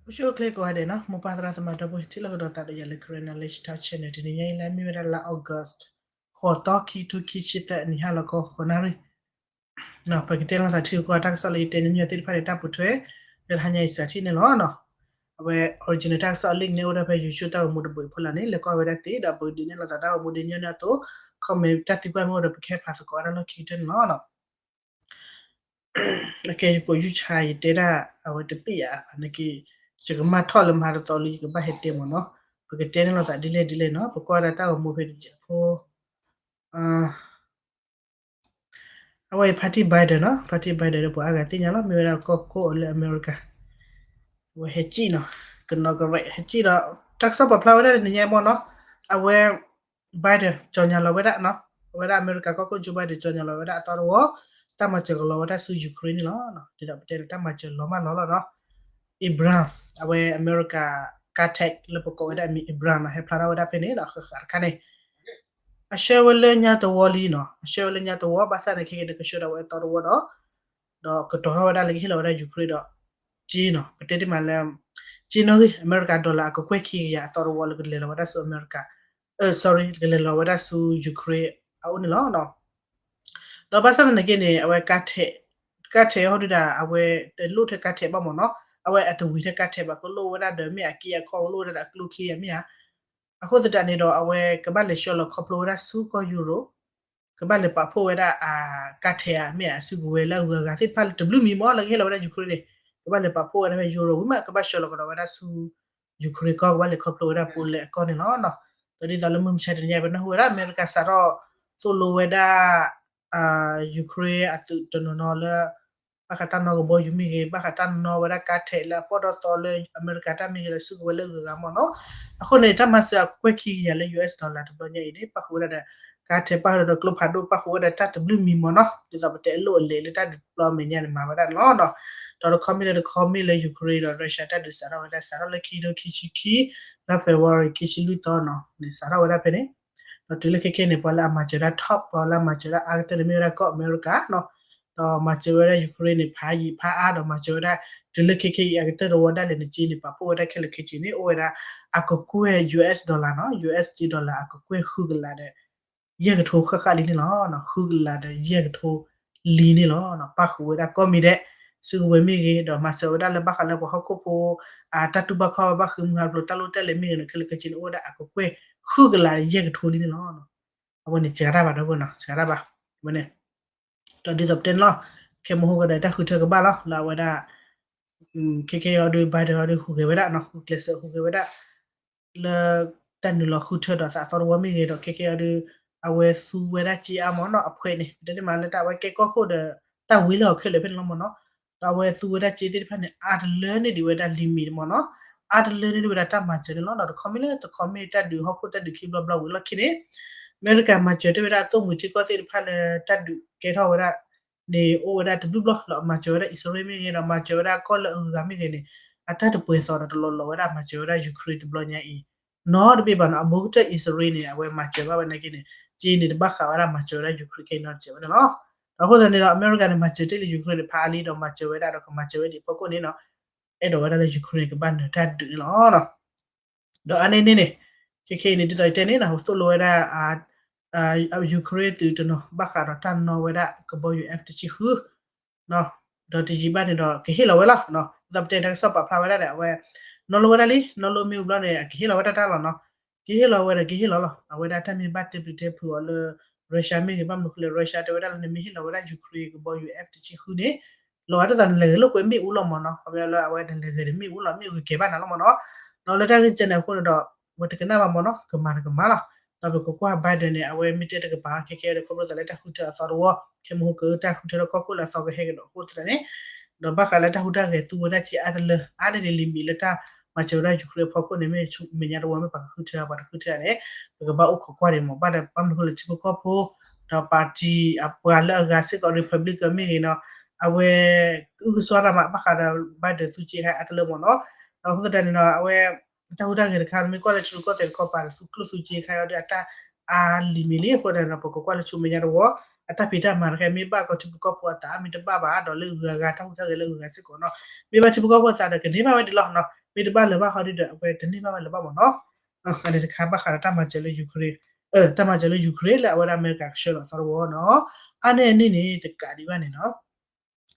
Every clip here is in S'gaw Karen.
အိၣ်ဆူၣ်အိၣ်ချ့ကိးဂၤဒဲးနီၤ, မိၢ်ပၢ်သရၣ်သမါဒီပုၢ်ဝဲၢ် ထံၣ်လိာ်ကဒီးသးဒီးယၤလၢ Karen Knowledge Talk Channel တနံၤညါအံၤ လၢအမ့ၢ်ဝဲဒၣ်လါ August ဃိးသီ ခံကထိခံဆံသၢ နံၤဟါလီၤခီ ဃိးနၣ်ရံၣ် ပကတဲလိာ်သးထံဂုၤကီၢ်ဂၤတၢ်ကစီၣ်လၢယတဲညီနုၢ်သ့ၣ်တဖၣ်န့ၣ် တၢ်ပိာ်ထွဲ လၢတဟါညါအံၤစးထံၣ်န့ၣ်လီၤ. အဝဲ original တၢ်ကစီၣ် link န့ၣ် အိၣ်ဒၣ်ဖဲ YouTube တၢ်ဂီၤမူတဘိအံၤဖိလီၤန့ၣ် လဲၤကွၢ်ဝဲဒၣ်သ့ဒီး ပကဒုးနဲၣ်လိာ်သးတၢ်ဂီၤမူဒ်ညီနုၢ်အသိး comment တၢ်သံကွၢ်မ့ၢ်အိၣ်ဒီး ပကဟဲဖျါသကိးဝဲဒၣ်လီၢ်ခံကတၢၢ်န့ၣ်လီၤ. အကဲယကိးယူၢ်ဆါ ယတဲဒၣ် အဝဲတပ့ၢ်ယၤဘၣ်နာ်က့ ယကမၢ်ထီၣ်လၢမဟါတသီလံ ယကဘၣ်ဟဲတဲမ့ၢ်နီၤ, ပကတဲန့ၣ်လိာ်သးဒ်လဲၣ်ဒ်လဲၣ်နီၤ, ပကွၢ်ဝဲဒၣ်တၢ်ဂီၤမူဖဲတစဲးဖိ အဝဲအံၤ party Biden နီၤ, party Biden ဒီးပှၤအါဂၤသ့ၣ်ညါလီၤ, မ့ၢ်ဝဲဒၣ်ကီၢ်ခိၣ်အီၤလၢအမဲရကၤ အဝဲဟဲစံၣ်နီၤ, ကနီၤကရဲး ဟဲစံၣ်ဒီး တၢ်ကစီၣ်ပာ်ဖျါဝဲဒၣ်တနံၤညါအံၤမ့ၢ်နီၤ, အဝဲ Biden ကြေညာလီၤဝဲဒၣ်နီၤ, အဝဲဒၣ်အမဲရကၤကီၢ်ခိၣ် Joe Biden ကြေညာလီၤဝဲဒၣ်အသီတဝီ တၢ်မၤစၢၤကလီၤဝဲဒၣ်ဆူ Ukraine န့ၣ်လီၤ. ဒ်သိးပတဲန့ၣ် တၢ်မၤစၢၤလီၤမးလီၤလီၤနီၤ, Abrams အဝဲအမဲရကၤ ကါ tank လၢပကိးဝဲဒၣ်အမံၤ Abrams နီၤ ဟဲဖျါထီၣ်ဝဲဒၣ်ဖဲန့ၣ်ဒီး ဃၣ်ဃၣ်တခါန့ၣ် အဆှၢဝဲလၢညါတဝီလံနီၤ, အဆှၢဝဲလၢညါတဝီ ဘၣ်ဆၣ်န့ၣ် ခဲကနံၣ်န့ၣ် ကဆှၢဒီးဝဲအသီတဝီဒီး ဒီးကတီၤထီၣ်ဝဲဒၣ်လၢကဟ့ၣ်လီၤဝဲဒၣ် Ukraine ဒီး က့နီၤ, ပတဲတ့ၢ်မးလၢ က့နီၣ်ဂံၢ် အမဲရကၤ dollar အကကွဲၢ်ခံကယၤအသီတဝီလၢကလဲၤလီၤဝဲဒၣ်ဆူအမဲရကၤ, အ sorry ကလဲၤလီၤဝဲဒၣ်ဆူ Ukraine အအိၣ်န့ၣ်လီၤ. ဒီးဘၣ်ဆၣ်သနာ်က့န့ၣ် အဝဲ ကါထဲးဟီဒုဒၣ် အဝဲတလိၣ်ထဲကါထဲးဘၣ်မ့ၢ်နီၤ, အဝဲအတဝံၤထဲကါထဲးဘၣ် ကလိၣ်ဝဲဒၣ်ဒီးမ့ၢ်အက့အခီၣ် ကလိၣ်ဝဲဒၣ်ဒီးအကျိချံအမ့ၢ်ဧါ, အဃိသတးန့ၣ်ဒီး အဝဲကဘၣ်လဲၤဆှၢလီၤခီဖျိဝဲဒၣ်ဆူကီၢ်ယူရိး ကဘၣ်လဲၤပာ်ဖှိၣ်ဝဲဒၣ်အ ကါထဲးဧါမ့ၢ်ဧါ အစုကဝဲၤလၢအဂုၤအဂၤသ့ၣ်တဖၣ်လၢတဘျုးမံၤမ့ၢ်လၢကဟ့ၣ်လီၤဝဲဒၣ် Ukraine န့ၣ် ကဘၣ်လဲၤပာ်ဖှိၣ်ဝဲဒၣ်ဖဲယူရိး ဝံၤမး ကဘၣ်ဆှၢလီၤကဒီးဝဲဒၣ်ဆူ Ukraine ကီၢ် ကဘၣ်လဲၤခီဖျိဝဲဒၣ်ပူၤလဲၣ်အကီၢ်န့ၣ်လီၤ. ဒီးဒ်သိးလၢမုၢ်မဆါတနံၤညါ ပနၢ်ဟူဝဲဒၣ် အမဲရကၤစးထီၣ်သိၣ်လိဝဲဒၣ် Ukraine အသုးတနီၤနီၤလၢ ဘၣ်ဃးတၢ်နီၣ်ကဘီယူၤမ့ၢ်ဂ့ၤ ဘၣ်ဃးတၢ်နီၣ်ဝဲဒၣ်ကါထဲးလၢအပီၢ်ဒီသီလၢအမဲရကၤတၢ်မ့ၢ်ဂ့ၤဒီးစုကဝဲၤလၢအဂုၤအဂၤမ့ၢ်နီၤ, အဃိန့ၣ် တၢ်မၤစၢၤအကကွဲၢ်ခံကယၤလၢ US dollar တဘျီညါအံၤန့ၣ် ပၣ်ဃုာ်ဝဲဒၣ်ဒီး ကါထဲး ပၣ်ဃုာ်ဒီးကျိဖးဒိၣ် ပၣ်ဃုာ်ဝဲဒၣ်တၢ်တဘျုးမံၤမ့ၢ်နီၤ ဒ်သိးပတဲအလိၣ်အလဲၢ်လၢတၢ်ဒုးတဘျီအမဲာ်ညါန့ၣ် မၤဝဲဒၣ်န့ၣ်လီၤ. ဒီးတခီမ့ၢ်လၢတခီမ့ၢ်လၢ Ukraine ဒီး Russia တၢ်ဒုးစးထီၣ်ဝဲဒၣ် စးထီၣ်လၢခံကထိခံဆံခံ လါ February ခံဆံလွံၢ်သီနီၤ န့ၣ်စးထီၣ်ဝဲဒၣ်ဖဲန့ၣ် ဒီးတုၤလၢခဲခဲအံၤန့ၣ် ပှၤလၢအမၤစၢၤဒၣ် top ပှၤလၢအမၤစၢၤဒၣ်အါကတၢၢ်န့ၣ်မ့ၢ်ဝဲဒၣ်ကီၢ်အမဲရကၤနီၤ, ဒီးမၤစၢၤဝဲဒၣ် Ukraine န့ၣ် ဖးယံာ်ဖးအါ ဒီးမၤစၢၤဝဲဒၣ် တုၤလၢခဲခဲအံၤအကတၢၢ်တဝီဒၣ်လဲာ်န့ၣ် က့န့ၣ် ပာ်ဖှိၣ်ဝဲဒၣ်ခဲလၢာ်ခဲဆ့န့ၣ် အိၣ်ဝဲဒၣ် အကကွဲၢ် US dollar နီၤ US dollar အကကွဲၢ်ဃုကလးဒီး ယဲၢ်ကထိဃၣ်ဃၣ်လံန့ၣ်လီၤ. ဃုကလးဒီးယဲၢ်ကထိလံန့ၣ်လီၤ. ပၣ်ဃုာ်ဝဲဒၣ်ကီၢ်မ့ၢ်ဒဲး စုကဝဲၤမ့ၢ်ဂ့ၤ ဒီးမၤစၢၤဝဲဒၣ်လၢဘၣ်ဃးလၢပှၤဟီၣ်ခိၣ်ဖိ အတၢ်တူၢ်ဘၣ်ခီၣ်ဘၣ် ဘၣ်ဃ့ၢ်မှံဟးဖျိးတၢ်လိၣ်တၢ်လဲၤမ့ၢ်ဂ့ၤန့ၣ် ခဲလၢာ်ခဲဆ့န့ၣ် အိၣ်ဝဲဒၣ်အကကွဲၢ်ဃုကလးယဲၢ်ကထိလံန့ၣ်လီၤ. အဝဲန့ၣ်စှၤတၢ်ဘၣ်ဒီပုၢ်ဝဲၢ်နီၤ စှၤတၢ်ဘၣ် အဝဲန့ၣ် ဒီးဒ်သိးပတဲန့ၣ်လီၤ ခဲမုၢ်ဟူကဒီးတၢ်ဃုထၢကဘၣ်လီၤ လၢအဝဲဒၣ် ခဲခဲအံၤအီၤဒုး Biden အီၤဒုးဟူးဂဲၤဝဲဒၣ်နီၤ ဟူးကျဲးစၢးဟူးဂဲၤဝဲဒၣ် လၢတၢ်နုာ်လီၤဃုထၢဒီးသးအသီတဝီမ့ၢ်ဂ့ၤဒီး ခဲခဲအံၤအီၤဒုး အဝဲသူဝဲဒၣ်စ့အါမ့ၢ်နီၤ အဖှဲးန့ၣ် ပတဲတ့ၢ်မးလၢတၢ်အဝဲကဲကီၢ်ခိၣ်ဒီး တၢ်ဝံလၢအီၤခဲလၢာ်ဖဲန့ၣ်လီၤမ့ၢ်နီၤ ဒီးအဝဲသူဝဲဒၣ်စ့သ့ၣ်တဖၣ်န့ၣ် အါတလၢန့ၢ်ဒံးဝဲဒၣ် limit မ့ၢ်နီၤ အါတလၢန့ၢ်ဒံးဝဲဒၣ်တၢ်မၤစၢၤန့ၣ်လီၤ. ဒီးတခီမ့ၢ်လၢတခီမ့ၢ်တၢ်ဒုး ဟီၣ်ခိၣ်တၢ်ဒုးခံဘျီဘျီဝံၤလီၢ်ခံန့ၣ် အမဲရကၤမၤစၢၤတ့ၢ်ဝဲဒၣ်အသိၣ်မှံၤထံကီၢ်သ့ၣ်တဖၣ်လၢတၢ်ဒုးကဲထီၣ်ဝဲဒၣ်န့ၣ် အိၣ်ဝဲဒၣ်တဘျုးဘျီ ဒီးမၤစၢၤဝဲဒၣ်အံၣ်စရ့လးမ့ၢ်ဂ့ၤ ဒီးမၤစၢၤဝဲဒၣ်ကီၢ်လၢအဂုၤအဂၤမ့ၢ်ဂ့ၤန့ၣ် အတၢ်တပှဲၤသီဒီးတလီၤလီၤဝဲဒၣ်မၤစၢၤဝဲဒၣ် Ukraine တဘျီညါအံၤ နီတဘ့ၣ်ဘၣ်နီၤ အဘူးကတၢၢ်အံၣ်စရ့လးန့ၣ် အဝဲမၤစၢၤဘၣ်ဝဲနာ်က့န့ၣ် စ့န့ၣ်တဘၣ်ဃးဝဲဒၣ်မၤစၢၤဝဲဒၣ် Ukraine ခဲအံၤနီတစဲးဝဲန့ၣ်လီၤ. ဒီးအဃိသတးန့ၣ်ဒီး အမဲရကၤန့ၣ် မၤစၢၤတ့ၢ်လၢ Ukraine န့ၣ် ဖးအါလံဒီးမၤစၢၤဝဲဒၣ်ဒီးကမၤစၢၤဝဲဒၣ်အဖီခိၣ်န့ၣ်နီၤ အဲၣ်ဒိးဝဲဒၣ်လၢ Ukraine ကဘၣ်နၢၤတၢ်ဒုးန့ၣ်လီၤ. ဒီးအါန့ၢ်န့ၣ်န့ၣ် ခဲခဲအံၤန့ၣ် ဒ်သိးယတဲန့ၣ်နီၤ သိၣ်လိဝဲဒၣ် Ukraine သုးတနီၤ ဘၣ်ဃးဒီးတၢ်နီၣ်ဝဲဒၣ်ကဘီယူၤ F တဆံဃု ဒီးတယံာ်ဘၣ်န့ၣ်ဒီး ကဟ့ၣ်လီၤဝဲလီၤ. ဒ်သိးပတဲတၢ်ကစီၣ်ပာ်ဖျါဝဲဒၣ်ဒီး အဝဲ နီၣ်လိဝဲဒၣ်လံ နီၣ်လိမ့ၢ်ဝံၤဘျီန့ၣ် အကဟ့ၣ်လီၤဝဲဒၣ်တၢ်လီၤနီၤ. ကဟ့ၣ်လီၤဝဲဒီးကဟ့ၣ်လီၤလီၤ. အဝဲဒၣ်တၢ်မ့ၢ်ဘၣ်တဲပျံၤတဲဖုးအီၤလၢ Russia မ့ၢ်ဂ့ၤ ဘၣ်မနုၤဃိလဲၣ် Russia တဲဝဲဒၣ်လၢနမ့ၢ်ဟ့ၣ်လီၤဝဲဒၣ် Ukraine ကဘီယူၤ F တဆံဃုန့ၣ် လီၤဂာ်ဒ်သိးနလဲၤဂဲၤလိာ်ကွဲမ့ၣ်အူလီၤမ့ၢ်နီၤ. ခီပညီလၢအဝဲနလဲၤဂဲၤဒီးမ့ၣ်အူလီၤ မ့ၣ်အူကကဲဘၣ်နၤလီၤမ့ၢ်နီၤ. ဒီးလၢတၢ်ဂ့ၢ်ကဲန့ၣ်အဃိန့ၣ်ဒီး ဝဲတကနၣ်ဘၣ်မ့ၢ်နီၤ ကမၤတကမၤလီၤ. ဒီးပကကွၢ် Biden န့ၣ် အဝဲမ့ၢ်တဲတကပၤ ခဲခဲဒီး ခီဖျိသးလၢတၢ်ဃုထၢအသီတဝီ ခဲမုၢ်ဟူးကတၢၢ်တၢ်ဃုထၢလၢကီၢ်ခိၣ်လၢအသီကဟဲကဒီးအဃိသတးန့ၣ် ဒီးဘၣ်ဃးလၢတၢ်ဟူးတၢ်ဂဲၤသူဝဲဒၣ်စ့အါတလၢ အါန့ၢ်ဒံး limit လၢတၢ်မၤစၢၤဝဲဒၣ် Ukraine အဖီခိၣ်န့ၣ် မ့ၢ်မဲာ်ညါတဝီမ့ၢ်ပှၤကဃုထၢ ပှၤတဃုထၢန့ၣ် ပကဘၣ်အိၣ်ခိးကွၢ်ဒံးမ့ၢ် ဘၣ်ဒီးဘၣ်မနုၤဃိလၢထံဖိကီၢ်ဖိ ဒီး party အပှၤလၢအဂၤစ့ၢ်ကီး Republican မ့ၢ်ဂ့ၤနီၤ အဝဲ ကအုကစွါတၢ်မး ဘၣ်ဃးဒီး Biden သူစ့ခါအါတလၢမ့ၢ်နီၤ. ဒီးအဃိသတးန့ၣ်ဒီး အဝဲ တၢ်ဟူးတၢ်ဂဲၤတခါ မ့ၢ်ကွၢ်လၢထံရူၢ်ကီၢ်သဲးတခီပၤဒီး သူကျိၣ်သူစ့ခါအံၤဒီး အတၢ်အါလံၤမံၤလံအဃိသတးန့ၣ်ဒီး ပကကွၢ်လၢဆူမဲာ်ညါတဝီ အတၢ်ဖံးတၢ်မၤတခါ မ့ၢ်ဘၣ်ကီးထံဖိကီၢ်ဖိအသး မ့ၢ်တဘၣ်ဘၣ်ဒီးလၢအဂုၤအဂၤ တၢ်ဟူးတၢ်ဂဲၤလၢအဂုၤအဂၤစ့ၢ်ကီးနီၤ မ့ၢ်ဘၣ်ထံဖိကီၢ်ဖိအသးဒီးကန့ၢ်ဘၣ်ဝဲဒံးလီၤနီၤ. မ့ၢ်တဘၣ်လၢၤဘၣ်ဟီဒ်ဒီး အဝဲတန့ၢ်ဘၣ်ဝဲလၢၤဘၣ်မ့ၢ်နီၤ. အန့ၣ်တခါ ဘၣ်ဃးဒီးတၢ်မၤစၢၤလၢ Ukraine, တၢ်မၤစၢၤလၢ Ukraine လၢအဝဲဒၣ်အမဲရကၤကဆှၢလီၤအသီတဝီနီၤ. အါန့ၢ်အန့ၣ်န့ၣ် တကးဒံးဘၣ်န့ၣ်နီၤ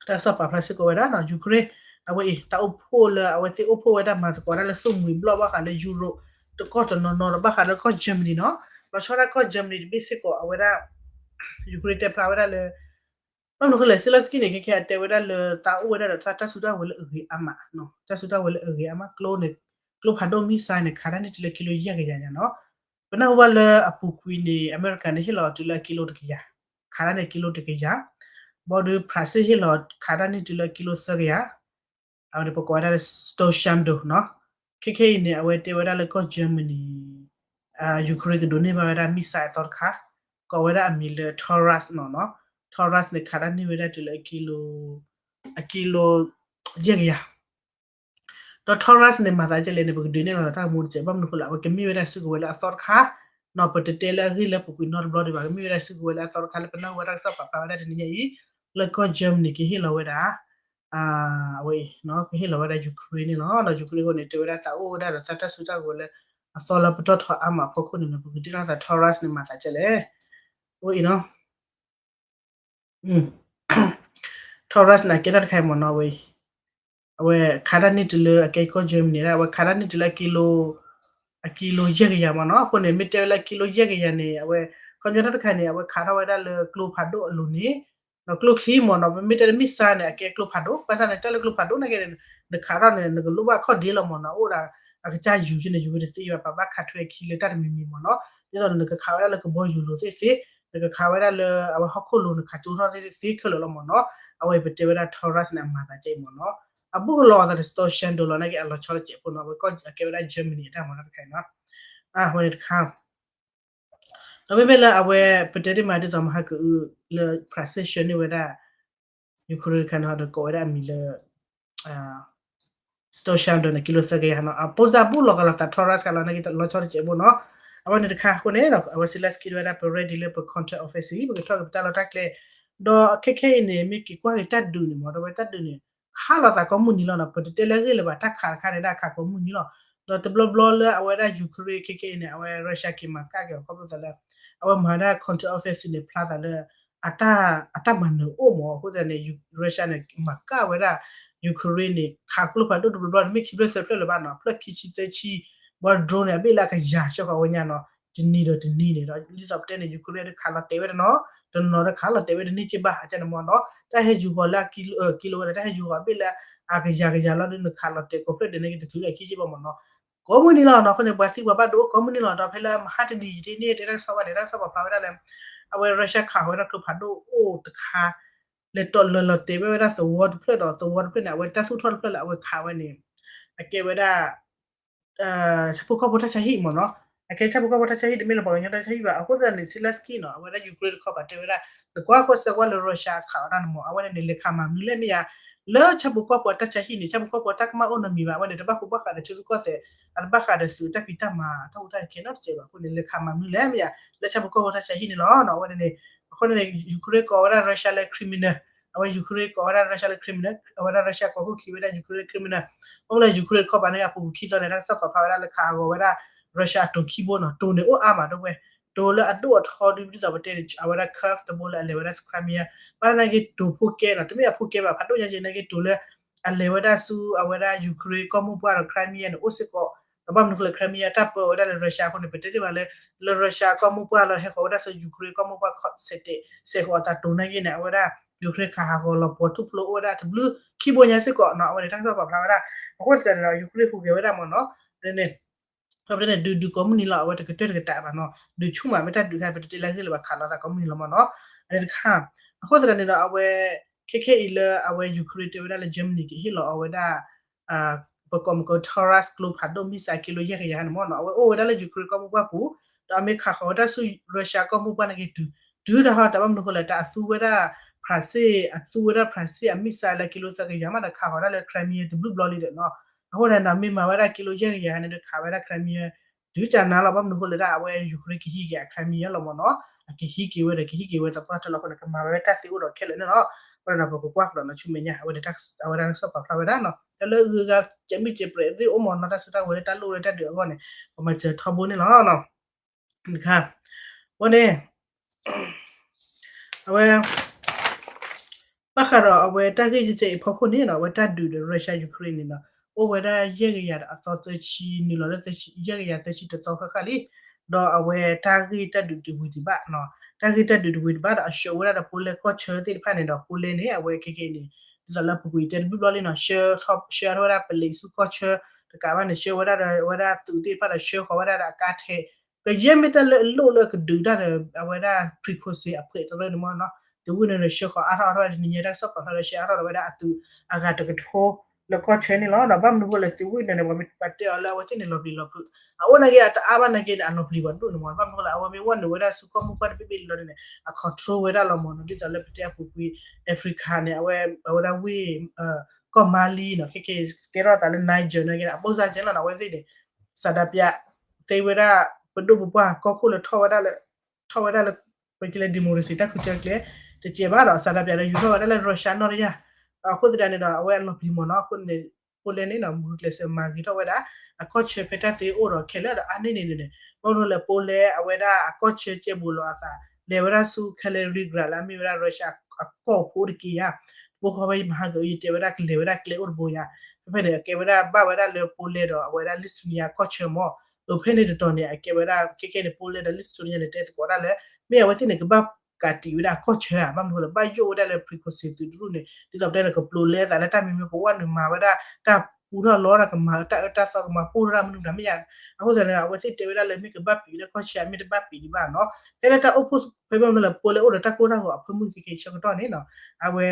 တၢ်ကစီၣ်ပာ်ဖျါစ့ၢ်ကီးဝဲဒၣ်နီၤ Ukraine အဝဲအံၤ တၢ်အိၣ်ဖှိၣ်လၢအဝဲသ့ၣ်အိၣ်ဖှိၣ်ဝဲဒၣ်မၤသကိးတၢ်လၢသူၣ်မှံၤဘျီၣ်ဘၣ်ဃးလၢ Europe တကီၢ်တနီၤနီၤဒီးဘၣ်ဃးလၢကီၢ် Germany နီၤ. လီၤဆီဒၣ်တၢ်ကီၢ် Germany တဘ့ၣ်စ့ၢ်ကီး အဝဲဒၣ် Ukraine တဲဖျါဝဲဒၣ်လၢ ဘၣ်မနုၤအဃိလဲၣ် Zelensky န့ၣ် ခဲခဲအတဲဝဲဒၣ်လၢတၢ်အိၣ်ဝဲဒၣ်ဒီးတၢ် တၢ်စုတၢ်ဝဲၤလၢအဂ့ၤအါမး, တၢ်စုတၢ်ဝဲၤလၢအဂ့ၤအါမး ကျိန့ၣ် ကျိဖးဒိၣ် missile န့ၣ် ခးတၢ်န့ၢ်တုၤလၢကံလိယဲၢ်ကယၤညါနီၤ. ပနၢ်ဟူဘၣ်လၢအပူၤကွံာ်န့ၣ် အမဲရကၤန့ၣ် ဟ့ၣ်လီၤတုၤလၢအကံလိတကယၤ, ခးတၢ်န့ၢ်ကံလိတကယၤ, ဘၣ်ဒီး France ဟ့ၣ်လီၤခးတၢ်န့ၢ်တုၤလၢကံလိသၢကယၤ အဝဲန့ၣ်ပကိးဝဲဒၣ်လၢ Storm Shadow နီၤ. ခဲခဲအံၤန့ၣ် အဝဲတဲဝဲဒၣ်လၢကီၢ် Germany, Ukraine ကဒိးန့ၢ်ဘၣ်ဝဲဒၣ် missile အသီတခါ, ကိးဝဲဒၣ်အမံၤလၢ Taurus နီၤနီၤ. Taurus န့ၣ် ခးတၢ်န့ၢ်ဝဲဒၣ်တုၤလၢအကံလိ, အကံလိ ယဲၢ်ကယၤ ဒီး Taurus န့ၣ် မၤသးဒ်လဲၣ်န့ၣ် ပကဒုးနဲၣ်လီၤသးတၢ်ဂီၤမူတစဲး ဘၣ်မနုၤအဃိလဲၣ် အဝဲကမ့ၢ်ဝဲဒၣ်စုကဝဲၤလၢအသီတခါ, နီၤ ပတတဲလၢအဂ့ၢ်လၢပူၤကွံာ်နီတဘျီဒံးဘၣ် ကမ့ၢ်ဝဲဒၣ်စုကဝဲၤလၢအသီတခါလၢပနၢ်ဟူဘၣ်တၢ်ကစီၣ်ပာ်ဖျါဝဲဒၣ်တနံၤညါအံၤ, လၢကီၢ် Germany ကဟ့ၣ်လီၤဝဲဒၣ် အဝဲ ကဟ့ၣ်လီၤဝဲဒၣ် Ukraine န့ၣ်လီၤ. ဒီး Ukraine အဃိန့ၣ် တဲဝဲဒၣ်သးအိၣ်ဝဲဒၣ်ဒီးတၢ် တၢ်စုတၢ်ဝဲၤလၢ အသီလၢပတီၢ်ထီအါမးအဖီခိၣ်န့ၣ် ပကတဲလီၤသး Taurus န့ၣ် မၤသးဒ်လဲၣ်, အဝဲအံၤနီၤ Taurus န့ၣ် အကဲတၢ်တခါအံၤမ့ၢ်နီၤ အဝဲ အဝဲခးတၢ်န့ၢ်တုၤလၢအကဲကီၢ် Germany န့ၣ် အဝဲခးတၢ်န့ၢ်တုၤလၢအကံလိ, အကံလိယဲၢ်ကယၤမ့ၢ်နီၤ. အဃိန့ၣ် မ့ၢ်တဲဝဲလၢကံလိယဲၢ်ကယၤန့ၣ် အဝဲ ခီပညီတၢ်တခါန့ၣ် အဝဲခးထီၣ်ဝဲဒၣ်လၢကျိဖးဒိၣ်အလိၤန့ၣ် ဒီးကျိချံမ့ၢ်နီၤ ပမ့ၢ်တဲလၢ missile န့ၣ် အကဲကျိဖးဒိၣ် ဘၣ်ဆၣ်န့ၣ် တၢ်လၢကျိဖးဒိၣ်န့ၣ်က့န့ၣ် နခးထီၣ်န့ၣ် နကလိၣ်ဘၣ်ခီၣ်ဒ့လီၤမ့ၢ်နီၤ အိၣ်ဒၣ် အကစၢ်ယူၤက့န့ၣ် ယူၤဝဲတသ့ဘၣ် ပှၤဘၣ်ခးထွဲအခံလၢတၢ်တမံၤမံၤမ့ၢ်နီၤ. ဒ်သိးနကခးဝဲဒၣ်လၢကဘီယူၤလိၤသ့ၣ်သ့, နကခးဝဲဒၣ်လၢအဝဲဟီၣ်ခိၣ်လိၤ နခးကၠိထီၣ်သ့ၣ်သ့ခဲလၢာ်လီၤမ့ၢ်နီၤ. အဝဲပတဲဝဲဒၣ် Taurus န့ၣ် အမၤသးဒ်အံၤမ့ၢ်နီၤ. အဘူးကလီၤအသးဒီး Storm Shadow လီၤ နာ်က့ အလီၤဆီတစဲးဖိနီၤ အဝဲကီၢ်အကဲဝဲဒၣ် Germany အတၢ်မၤတၢ်တခါအံၤနီၤ. အဝဲန့ၣ်တခါ ဒီးမ့မ့ၢ်လၢအဝဲ ပတဲတ့ၢ်မးဒ်သိးမဟါကအု လၢ France ဆှၢန့ၢ်ဝဲဒၣ် Ukraine တခါန့ၣ်ဒီးကိးဝဲဒၣ်အမံၤလၢ Storm Shadow န့ၣ် ကံလိသၢကယၤနီၤ အပိစၢ်ဘူးလီၤကလီၤသး Taurus ကလီၤ နာ်က့ လီၤဆီတစဲးဖိနီၤ. အဝဲန့ၣ်တခါအဃိန့ၣ် အဝဲ Zelensky တဲဝဲဒၣ် ပ ready လၢပ counter offensive ပကထီၣ်က့ၤပတၢ်လီၢ်တၢ်ကျဲ, ဒီးခဲခဲအံၤန့ၣ် မ့ၢ်က့ၤကွၢ်က့ၤတၢ်ဒုးန့ၣ်မ့ၢ် ဒီးဝဲတၢ်ဒုးန့ၣ် ခးလိာ်သးကိးမုၢ်နံၤလီၤနီၤ. ပတတဲလၢအဂ့ၢ်လၢၤဘၣ် တၢ်ခးတခါန့ၣ် ဒၣ်ခးကိးမုၢ်နံၤလီၤ. ဒီးတဘျီဘျီလၢအဝဲဒၣ် Ukraine ခဲခဲအံၤန့ၣ် အဝဲ Russia က့ၤမၤကၣ်က့ၤအီၤခီဖျိသးလၢ အဝဲမၤဒၣ် counter offensive န့ၣ် ဖျါသးလၢ အတၢ် အတၢ်မၤနၢၤအိၣ်မ့ၢ်အဃိသတးန့ၣ် Russia န့ၣ် မၤကၣ်ဝဲဒၣ် Ukraine န့ၣ် ခးကျိဖးဒိၣ်တဘျီဘျီန့ၣ် မ့ၢ်ခံဖျၢၣ်သၢဖျၢၣ်လၢၤဘၣ်နီၤ ဖျၢၣ်ခံဆံသၢဆံ, ဘၣ် drone န့ၣ် အဘ့ၣ်လၢအကယၤဆှၢဃီၤဝဲညါနီၤ တနံၤဒီးတနံၤန့ၣ်ဒီး ဒ်သိးပတဲန့ၣ် Ukraine ဒီးခးလီၤတဲာ်ဝဲတနီၤ, တနီၤဒီးခးလီၤတဲာ်ဝဲတန့ၢ်က့ဘၣ် အကန့ၣ်မ့ၢ်နီၤ တၢ်ဟဲယူၤဃီၤလၢအကံလိဝဲဒၣ် တၢ်ဟဲယူၤဃီၤအဘ့ၣ်လၢအကယၤကယၤလီၤဒီး နခးလီၤတဲာ်ကိးဖျၢၣ်ဒဲးန့ၣ်က့တချုးလၢအခံက့ဘၣ်မ့ၢ်နီၤ ကိးမုၢ်နံၤလီၤနီၤ. အဃိန့ၣ် ပှၤသံပှၤဘၣ်ဒိအိၣ်ကိးမုၢ်နံၤလီၤ. ဒီးဖဲလၢမဟါတနံၤယတ့န့ၢ်တဲတၢ်ကစီၣ်ဘၣ်န့ၣ် တၢ်ကစီၣ်ပာ်ဖျါဝဲဒၣ်လၢ အဝဲ Russia ခးဝဲဒၣ်ကျိဖးဒိၣ်အိၣ်တခါ လဲၤတီၣ်လၢလီၤတဲာ်ဝဲဝဲဒၣ်သဝီတဖျၢၣ်ဒီး သဝီတဖျၢၣ်န့ၣ် အဝဲတၢ်သူၣ်ထီၣ်တဖျၢၣ်လၢအဝဲခးဝဲန့ၣ် အကဲဝဲဒၣ် ဆၣ်ဖိကီၢ်ဖိတၢ်ဆါဟံၣ်မ့ၢ်နီၤ. အကဲဆၣ်ဖိကီၢ်ဖိတၢ်ဆါဟံၣ် တမ့ၢ်လၢပှၤကညီတၢ်ဆါဟံၣ်ဘၣ်. အဃိသတးန့ၣ် Zelensky နီၤ အဝဲဒၣ် Ukraine တခီပၤတဲဝဲဒၣ် နကွၢ်ဃိစဲးကွၢ်လၢ Russia ခးအီၤတၢ်န့ၣ်မ့ၢ် အဝဲန့ၣ်န့ၣ် လဲၤခးမၤမနုၤလဲၣ်မ့ၢ်ယါ လၢဆၣ်ဖိကီၢ်ဖိအတၢ်ဆါဟံၣ်န့ၣ် ဆၣ်ဖိကီၢ်ဖိတၢ်ကမၣ်အိၣ်နီတမံၤဘၣ်. အဝဲန့ၣ်တဘၣ်ဃိဘၣ်ဃးဒီးထံရူၢ်ကီၢ်သဲး အတဘၣ်ဃးဒီးသုးတၢ်ဖံးတၢ်မၤတၢ်ဟူးတၢ်ဂဲၤခဲနီတစဲးဘၣ်. အဃိန့ၣ် လဲၤခးမၤမနုၤလဲၣ်မ့ၢ်ယါ လၢဆၣ်ဖိကီၢ်ဖိတၢ်ဆါဟံၣ်န့ၣ်လီၤ. အဝဲန့ၣ်န့ၣ် အဃိန့ၣ်န့ၣ် Ukraine ကိးဝဲဒၣ် Russia လၢ criminal, အဝဲ Ukraine ကိးဝဲဒၣ် Russia လၢ criminal, အဝဲဒၣ် Russia ကိးခိၣ်ခံဝဲဒၣ် Ukraine လၢ criminal. အိၣ်လၢ Ukraine တခီပၤန့ၣ် အပူၤကွံာ်ခံသီန့ၣ် တၢ်ကစီၣ်ပာ်ဖျါဝဲဒၣ်လၢခးဟးဂီၤဝဲဒၣ် Russia အတိၤခံဘိနီၤ. တိၤန့ၣ်အိၣ်အါမးဒိဝဲ တိၤလၢအဒိၣ်အထီဒ်သိးပတဲန့ၣ် အဝဲဒၣ် Kyiv တဘိလၢအလဲၤဝဲဒၣ်ဆူ Crimea ဘၣ်နာ်က့တိၤဖိကဲနီၤ တမ့ၢ်အဖိကဲဘၣ် ဖးဒိၣ်ညါက့နာ်က့တိၤလၢ အလဲၤဝဲဒၣ်ဆူအဝဲဒၣ် Ukraine ကီၢ်မိၢ်ပှၢ်ဒီး Crimea န့ၣ် အိၣ်စ့ၢ်ကီး ဒီးဘၣ်မနုၤအဃိလဲၣ် Crimea တၢ်ပၢအီၤဝဲဒၣ်လၢ Russia အဃိန့ၣ် ပတဲတ့ၢ်ဘၣ်လၢ လၢ Russia ကီၢ်မိၢ်ပှၢ်လီၤ ဟဲဃီၤဝဲဒၣ်ဆူ Ukraine ကီၢ်မိၢ်ပှၢ် စဲးတဲာ် စဲးဃီၤအသးတိၤနာ်က့န့ၣ် အဝဲဒၣ် Ukraine ခးဟးဂီၤလီၤပှီၤထူၣ်ဖျိအိၣ်ဝဲဒၣ်တဘျုးခံဘိညါစ့ၢ်ကီးနီၤ အဝဲန့ၣ် တၢ်ကစီၣ်ပာ်ဖျါဝဲဒၣ် အဃိသတးန့ၣ်ဒီး Ukraine ဟူးဂဲၤဝဲဒၣ်မ့ၢ်နီၤ န့ၣ် ခီပတဲန့ၣ် ဒုးဒုးကိးမုၢ်နံၤလီၤ အဝဲတကတၢၢ်တကတးဘၣ်နီၤ ဒုးဆူၣ်မး မ့ၢ်တၢ်ဒုးခါ ပတတဲလၢအဂ့ၢ်လၢၤဘၣ် ခးလိာ်သးကိးမုၢ်နံၤလီၤမ့ၢ်နီၤ အန့ၣ်တခါ အဃိသတးန့ၣ်ဒီး အဝဲ ခဲခဲအံၤလၢအဝဲ Ukraine တဲဝဲဒၣ်လၢ Germany ကဟ့ၣ်လီၤအီၤဝဲဒၣ် ပကိးမုၢ်ကီး Taurus ကျိဖးဒိၣ် missile ကံလိယဲၢ်ကယၤန့ၣ်မ့ၢ်နီၤ အဝဲအိၣ်ဝဲဒၣ်လၢ Ukraine ကီၢ်မိၢ်ပှၢ်ပူၤ ဒီးအမ့ၢ်ခးဃီၤဝဲဒၣ်ဆူ Russia ကီၢ်မိၢ်ပှၢ်နာ်က့တုၤ တုၤတၢ်ဟီတၢ်ဘၣ်မနုၤအဃိလဲၣ် တၢ်အသူဝဲဒၣ် France အသူဝဲဒၣ် France အ missile လၢကံလိသၢကယၤမးဒီးခးဃီၤဒၣ်လၢ Crimea တဘျုးဘျီလံဒီးနီၤ အဃိန့ၣ်ဒီး မ့ၢ်မၤဝဲဒၣ်ကံလိယဲၢ်ကယၤန့ၣ်ဒီးခးဝဲဒၣ် Crimea ဒုးကနၤလီၤ ဘၣ်မနုၤအဃိလဲၣ်ဒၣ် အဝဲ Ukraine ကဟံးက့ၤအ Crimea လီၤမ့ၢ်နီၤ, အကဟံးက့ၤဝဲဒီး ကဟံးက့ၤဝဲသပှၢ်တၢၢ်လီၤအဃိန့ၣ် ကမၤဝဲတၢ်သ့အိၣ်ဒီးခဲလၢာ်န့ၣ်လီၤ. အဃိန့ၣ်ဒီး ပကကွၢ်ကဒီးနီၤ ဆူမဲာ်ညါ အဝဲဒၣ်တၢ်ကစီၣ်ပာ်ဖျါဝဲဒၣ်နီၤ, တၢ်လၢအဂုၤအဂၤ ကဲမုၢ်ကဲပြဲးသ့ၣ်အိၣ်မ့ၢ်နီၤ, တၢ်စုတၢ်ဝဲၤလၢတၢ်လိၣ်လၢတၢ်ဒုးအဂီၢ်န့ၣ် ပမၤစၢၤထီဘိန့ၣ်လီၤ. တခါ အဃိန့ၣ် အဝဲ ဘၣ်ဃးဒီးအဝဲတၢ်ဂ့ၢ်ကဲကဲအံၤဖီခိၣ်န့ၣ်နီၤ, အဝဲတၢ်ဒုးဒီး Russia Ukraine န့ၣ်နီၤ, အိၣ်ဝဲဒၣ်ယဲၢ်ကယၤဒီးအသီသၢဆံ နုာ်လီၤလၢ ယဲၢ်ကယၤသၢဆံတသီဃၣ်ဃၣ်လံ. ဒီးအဝဲတၢ်ဂ့ၢ်တၢ်ဒုးတဝံၤဒံးဘၣ်နီၤ, တၢ်ဂ့ၢ်တၢ်ဒုးတဝံၤဒံးဘၣ်ဒီး အဆှၢဝဲဒၣ်ဒီး Poland ကီၢ်ဆၢသ့ၣ်တဖၣ်န့ၣ်ဒီး Poland န့ၣ် အဝဲခဲကနံၣ်အံၤန့ၣ် ဒ်သိးလၢအပူၤကွံာ်တဲတဘျုးဘျီလံနီၤ, ဆှၢ ဆှၢထီၣ်ဝဲဒၣ် police ဆူကီၢ်ဆၢတကးဘၣ်န့ၣ် ဆှၢဝဲဒၣ်ဒီး အဝဲဒၣ်သုးသ့ၣ်တဖၣ်ဒီး ဆှၢဃီၤဝဲဒၣ်ဒီးအကါထဲ ကယဲၢ်မ့ၢ်တၢ်လၢအလိၣ်လၢကဒုးတၢ်ဒီး အဝဲဒၣ် Prigozhin အဖှဲးတရၢန့ၣ်မ့ၢ်နီၤ, သုးဝံၣ်နၢၤန့ၣ် ဆှၢဃီၤအါထီၣ်အါထီၣ် တနံၤညါတၢ်ကစီၣ်ပာ်ဖျါဒီး ဆှၢအါထီၣ်ဒီးဝဲဒၣ်အသုးအဂၤတကထိလၢကီၢ်ဆၢန့ၣ်လီၤ. ဒီးဘၣ်မနုၤအဃိလဲၣ် သုးဝံၣ်နၢၤန့ၣ် ပှၤမ့ၢ်ပှၤတဲအီၤလၢအဝဲသ့ၣ်န့ၣ် လီၤပျံၤလီၤဖုး အအိၣ်နာ်က့ အတအါဘၣ်နာ်က့န့ၣ် အလီၤပျံၤပှၤဒိၣ်န့ၣ်မ့ၢ်နီၤ, ဘၣ်မနုၤအဃိလဲၣ် အဝဲမ့ၢ်ဝဲနုာ်ဝဲဒၣ်ဆူကီၢ်မိၢ်ပှၢ်တဘ့ၣ်ဘ့ၣ်လီၤန့ၣ် အ control ဝဲဒၣ်လီၤမ့ၢ်နီၤ, ဒ်သိးလၢပတဲအပူၤကွံာ် Africa န့ၣ် အဝဲ အဝဲဒၣ်ဝ့ၢ် ကီၢ် Mali နီၤ, ခဲကနံၣ်အံၤ ကဲထီၣ်သးလၢ Niger နာ်က့န့ၣ် အပိၢ်စၢ်ကဲလီၤနီၤ, အဝဲသ့ၣ်န့ၣ် ဆန္ဒပြ သ့ဝဲဒၣ် ပဒိၣ်ပပှၢ်ကီၢ်ခိၣ်လၢထီၣ်ဝဲဒၣ်လၢ ထီၣ်ဝဲဒၣ်လၢ ပကလဲ democracy တၢ်ခူတၢ်ကျဲ တစဲးဘၣ်ဒီး ဆန္ဒပြ ဒီးယူၤထီၣ်ဝဲဒၣ်လၢ Russia နီၢ်တယၢ်, အဃိသတးန့ၣ်ဒီး အဝဲအလီၤပျံၤမ့ၢ်နီၤ, အဃိန့ၣ် Poland န့ၣ်နီၤ မုၢ်ကျဲးစၢးမၤဂ့ၤထီၣ်ဝဲဒၣ် အကီၢ်ဆၢဖဲတၢ်သ့အိၣ်ဒီးခဲလၢာ်ဒီးအါန့ၢ်န့ၣ်န့ၣ်, ဘၣ်မနုၤလဲၣ် Poland အဝဲဒၣ်အကီၢ်ဆၢကဲဘူးလီၤအသး လဲၤဝဲဒၣ်ဆူ Kaliningrad လၢအမ့ၢ်ဝဲဒၣ် Russia အကီၢ်ဖိတက့ၢ်ဧါ, တဘိဃီဖဲယမၤဟးဂီၤ ယတဲဝဲဒၣ် ကလဲၤဝဲဒၣ်ကျဲအိၣ်တဘိဧါ, ဖဲဖဲန့ၣ် အကဲဝဲဒၣ်ဘၣ်ဝဲဒၣ်လၢ Poland ဒီးအဝဲဒၣ် Lithuania ကီၢ်ဆၢမ့ၢ်, အဖဲန့ၣ်တတီၤန့ၣ် အကဲဝဲဒၣ် ခဲကနံၣ်အံၤန့ၣ် Poland ဒီး Lithuania န့ၣ် တဲသကိးဒၣ်လၢ မ့ၢ်အဝဲသ့ၣ်န့ၣ် ကဘၣ်ကးတံာ်ဝဲဒၣ်အကီၢ်ဆၢဧါ, ဘၣ်မနုၤလဲၣ် ဘၣ်ယိၣ်ဝဲဒၣ်လၢ Prigozhin သုးတရူၢ်န့ၣ် ဒ်သိးပတဲန့ၣ် ကပျိလဲသးလၢတၢ်မံၤမံၤ ကဝဲနုာ်မၤဝဲဒၣ် တၢ်ပူထီၣ်လီတၢ် ကမၤတၢ်အၢတၢ်သီ ကမၤပိၢ်ထီၣ်တၢ်မနုၤမတၤမ့ၢ်ဧါ, အဃိသတးန့ၣ် အဝဲသ့ၣ်တဲဝဲဒၣ်လၢ မ့ၢ်ကဘၣ်ပံၤလၢကီၢ်ဆၢ မ့ၢ်တဘၣ်ပံၤဒံးဘၣ်နီၤ, ဖဲလၢတၢ်အိၣ်ဖှိၣ် ဖဲဘၣ်မနုၤလဲၣ် Poland အိၣ်ဒီးတၢ်ကိၢ်တၢ်ဂီၤအဖၢမုၢ်ခဲကနံၣ်အံၤဆၢကတီၢ်န့ၣ်နီၤ, အဝဲ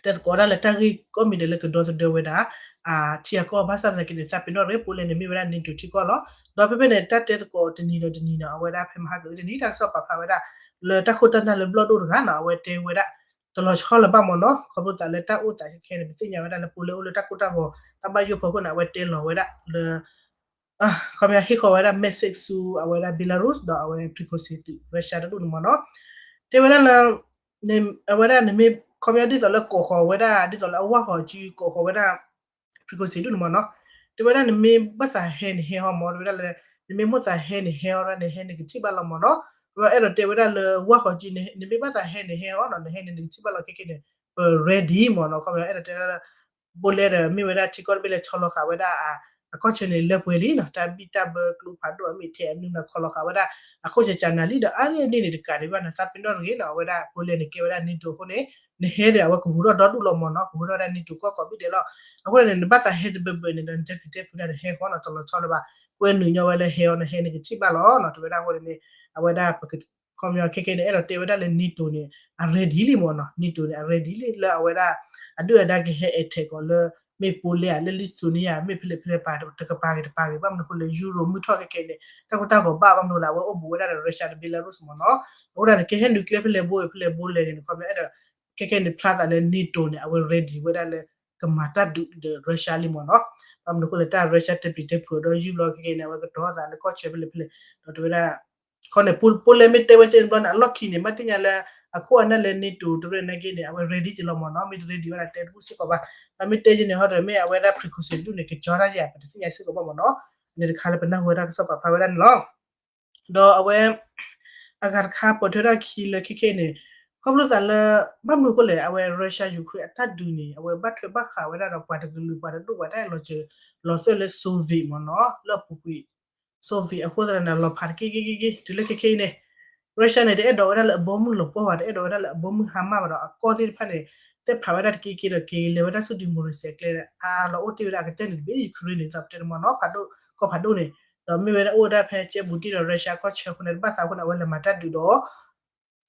တဲသကိးဒၣ်လၢတၢ်ဂ့ၢ်ကိးမံၤဒဲးလၢကဒီသဒၢဝဲဒၣ် ထံအကီၢ် ဘၣ်ဆၣ်သနာ်က့န့ၣ် သးပ့ၤနီၣ်ရ့ၣ် Poland န့ၣ် မ့ၢ်ဝဲဒၣ် NATO ထံကီၢ်လီၤ. ဒီးဖဲဖဲန့ၣ် တၢ်တဲသကိးတနံၤဒီးတနံၤနီၤ အဝဲဒၣ်ဖဲမဟါကအုတနံၤ တၢ်ကစီၣ်ပာ်ဖျါဝဲဒၣ် လၢတၢ်ခိၣ်တၢ်နၢ်လၢဘျီၣ်ဒိၣ်တဂၤနီၤ အဝဲတဲဝဲဒၣ် တလီၤဆီလၢၤဘၣ်မ့ၢ်နီၤ, ခီဖျိသးလၢတၢ်အိၣ်သးခဲခဲန့ၣ် ပသ့ၣ်ညါဝဲဒၣ်လၢ Poland အိၣ်လၢတၢ်ကိၢ်တၢ်ဂီၤ တၢ်ဘၣ်ယိၣ်ဖီခိၣ်န့ၣ် အဝဲတဲလီၤဝဲဒၣ်လၢ ခီပညီဟ့ၣ်ဃီၤဝဲဒၣ် message ဆူအဝဲဒၣ် Belarus ဒီးအဝဲ Prigozhin သုး Russia တဒူၣ်န့ၣ်မ့ၢ်နီၤ, တဲဝဲဒၣ်လၢ အဝဲဒၣ်န့ၣ်မ့ၢ် ခီပညီဒ်သိးလၢကိးဃီၤဝဲဒၣ် ဒ်သိးလၢအဝၢ်ဃီၤစုကိးဃီၤဝဲဒၣ် Prigozhin ဒူၣ်န့ၣ်မ့ၢ်နီၤ, တဲဝဲဒၣ်နမ့ၢ်ဘၣ်သးဟဲန့ၣ်ဟဲအီၤမ့ၢ် တဲဝဲဒၣ်လၢ နမ့ၢ်မိၣ်သးဟဲန့ၣ်ဟဲအီၤ နဟဲန့ၣ်ကထံၣ်ဘၣ်လီၤမ့ၢ်နီၤ, အဲၣ်ဒိးတဲဝဲဒၣ်လၢဝၢ်ဃီၤစုန့ၣ် နမ့ၢ်ဘၣ်သးဟဲန့ၣ်ဟဲအီၤနီၤ နဟဲန့ၣ်နကထံၣ်ဘၣ်လီၤခဲကနံၣ်န့ၣ် ပ ready မ့ၢ်နီၤ, ခီပညီအဲၣ်ဒိးတဲ Poland ဒီးမ့ၢ်ဝဲဒၣ်ထံကီၢ်တဘ့ၣ်လၢဆီလီၤဃာ်ဝဲဒၣ် အကီၢ်ဆၢန့ၣ်လၢပှဲၤလံနီၤ, တၢ်ဘံၣ်တၢ်ဘၢကျိဖးဒိၣ်အမ့ၢ်ထဲအနုာ်နီၤ ဆီလီၤဃာ်ဝဲဒၣ် အခိၣ်ဆၢကၢနၤလံဒီး အါန့ၢ်န့ၣ်တကးဒံးဘၣ်နီၤ, သးပ့ၤနီၣ်တဂ့ၤနီၤ, အဝဲဒၣ် Poland န့ၣ် ကဲဝဲဒၣ် NATO အဃိန့ၣ် နဟဲဒီးအဝဲကဟူးထီၣ်ဒီဒူၣ်လီၤမ့ၢ်နီၤ, ကဟူးထီၣ်ဝဲဒၣ် NATO ကီၢ်ကိးဘ့ၣ်ဒဲးလီၤ, အဃိန့ၣ် နဘၣ်သးဟဲတဘၢဘၢန့ၣ်ဒီး နတဲပျံၤတဲဖုးဒၣ်ဒီးဟဲဃီနီၤ, တလီၤဆီလၢၤဘၣ်, ကွဲနုာ်ညီဝဲလၢဟဲအီၤ နဟဲန့ၣ်ကထံၣ်ဘၣ်လီၤနီၤ, တဲဝဲဒၣ်အဃိန့ၣ် အဝဲဒၣ် ခီပညီခဲကနံၣ်န့ၣ် အဲၣ်ဒိးတဲဝဲဒၣ်လၢ NATO န့ၣ် အ ready လံမ့ၢ်နီၤ, NATO န့ၣ် အ ready လံ လၢအဝဲဒၣ် အဒုၣ်အဒါကဟဲ attack အီၤလၢ မ့ၢ် Poland ဧါ လၢ Lithuania မ့ၢ်ဖဲလဲၣ်ဖဲလဲၣ်ပၤ တကပၤဂ့ၤတပၤဂ့ၤ, ဘၣ်မနုၤအဃိလဲၣ် Euro မုၢ်ထီၣ်ခဲကနံၣ်န့ၣ် တၢ်ကိၢ်တၢ်ဂီၤဘၣ် ဘၣ်မနုၤလဲၣ် အဝဲအိၣ်ဘူးဝဲဒၣ်ဒီး Russia ဒီး Belarus မ့ၢ်နီၤ, အဃိဒၣ်န့ၣ် ကဟဲနုာ်ကျဲဖဲလဲၣ်ဘိ ဖဲလဲၣ်ဘိလဲၣ်ဂ့ၤန့ၣ် ခီပညီအဲၣ်ဒိး ခဲကနံၣ်န့ၣ် ဖျါသးလၢ NATO န့ၣ် အဝဲ ready ဝဲဒၣ်လၢ ကမၤတၢ်ဒုးဒီး Russia လံမ့ၢ်နီၤ, ဘၣ်မနုၤအဃိလဲၣ် တၢ် Russia တဲပျံၤတဲဖုးဒီးယုၢ်ဘျီခဲကနံၣ်န့ၣ် အဝဲကတီၤသးလၢကီၢ်ဆၢဖဲလဲၣ်ဖဲလဲၣ်, ဒီးတဲဝဲဒၣ် ခီန့ၣ် Poland မ့ၢ်တဲဝဲကဲန့ၣ်ဘျီန့ၣ် အလီၢ်ခံန့ၣ် ဘၣ်သ့ၣ်ညါလၢ အခိၣ်အနၢ်လၢ NATO တရၢၣ်နာ်က့န့ၣ် အဝဲ ready က့ၤလီၤမ့ၢ်နီၤ, မ့ၢ်တ ready ဝဲဒၣ်တဲတဘူၣ်စ့ၢ်ကီးဘၣ်, ဒီးမ့ၢ်တဲက့ၤန့ၣ်ဟီဒီး မ့ၢ်အဝဲဒၣ် Prigozhin ဒူၣ်န့ၣ် ကကၠီတၢ်ယၤ ပတသ့ၣ်ညါစ့ၢ်ကီးဘၣ်မ့ၢ်နီၤ, န့ၣ်တခါလၢပနၢ်ဟူဝဲဒၣ်ကစီၣ်ပာ်ဖျါဝဲဒၣ်န့ၣ်လီၤ. ဒီးအဝဲ အဂၤတခါပိာ်ထွဲထီၣ်ခံလၢခဲကနံၣ်န့ၣ် ခီဖျိသးလၢ ဘၣ်မနုၤအဃိလဲၣ် အဝဲ Russia Ukraine အတၢ်ဒုးန့ၣ် အဝဲဘၣ်ထွဲဘၣ်ဃးဝဲဒၣ်ဒီးပှၤတကလုာ်ပှၤတဒူၣ်ပှၤတၢ်လီၤစၢၤလီၤသွဲၣ်လၢ Soviet မ့ၢ်နီၤ လၢအပူၤကွံာ် Soviet အဃိသတးန့ၣ် လီၤဖးတက့ၢ်က့ၢ်က့ၢ်က့ၢ် တုၤလၢခဲကနံၣ်အံၤန့ၣ် Russia န့ၣ် တအဲၣ်ဒိးဝဲဒၣ်လၢအဘီမုၢ်လီၤပှီၢ်ဘၣ် တအဲၣ်ဒိးဝဲဒၣ်လၢအဘီမုၢ်ဟါမၢ်ဘၣ်ဒီး အကီၢ်သ့ၣ်တဖၣ်န့ၣ် သ့ၣ်ဖးဝဲဒၣ်တက့ၢ်က့ၢ်ဒီးက့ၤလဲၤဝဲဒၣ်ဆူ democracy အကျဲ အလီၤအိၣ်တ့ၢ်ဝဲဒၣ်အကတၢၢ်န့ၣ်တဘ့ၣ် Ukraine န့ၣ် ဒ်သိးပတဲန့ၣ်မ့ၢ်နီၤ ဖးဒိၣ်ကီၢ်ဖးဒိၣ်န့ၣ် ဒီးမ့ၢ်ဝဲဒၣ်အိၣ်ဝဲဒၣ်ဖဲကဲဘူးတ့ၢ်ဒီး Russia ကီၢ်ဆၢအဃိန့ၣ် တဘၣ်သးအဃိန့ၣ် အဝဲလဲၤမၤတၢ်ဒုးဒီး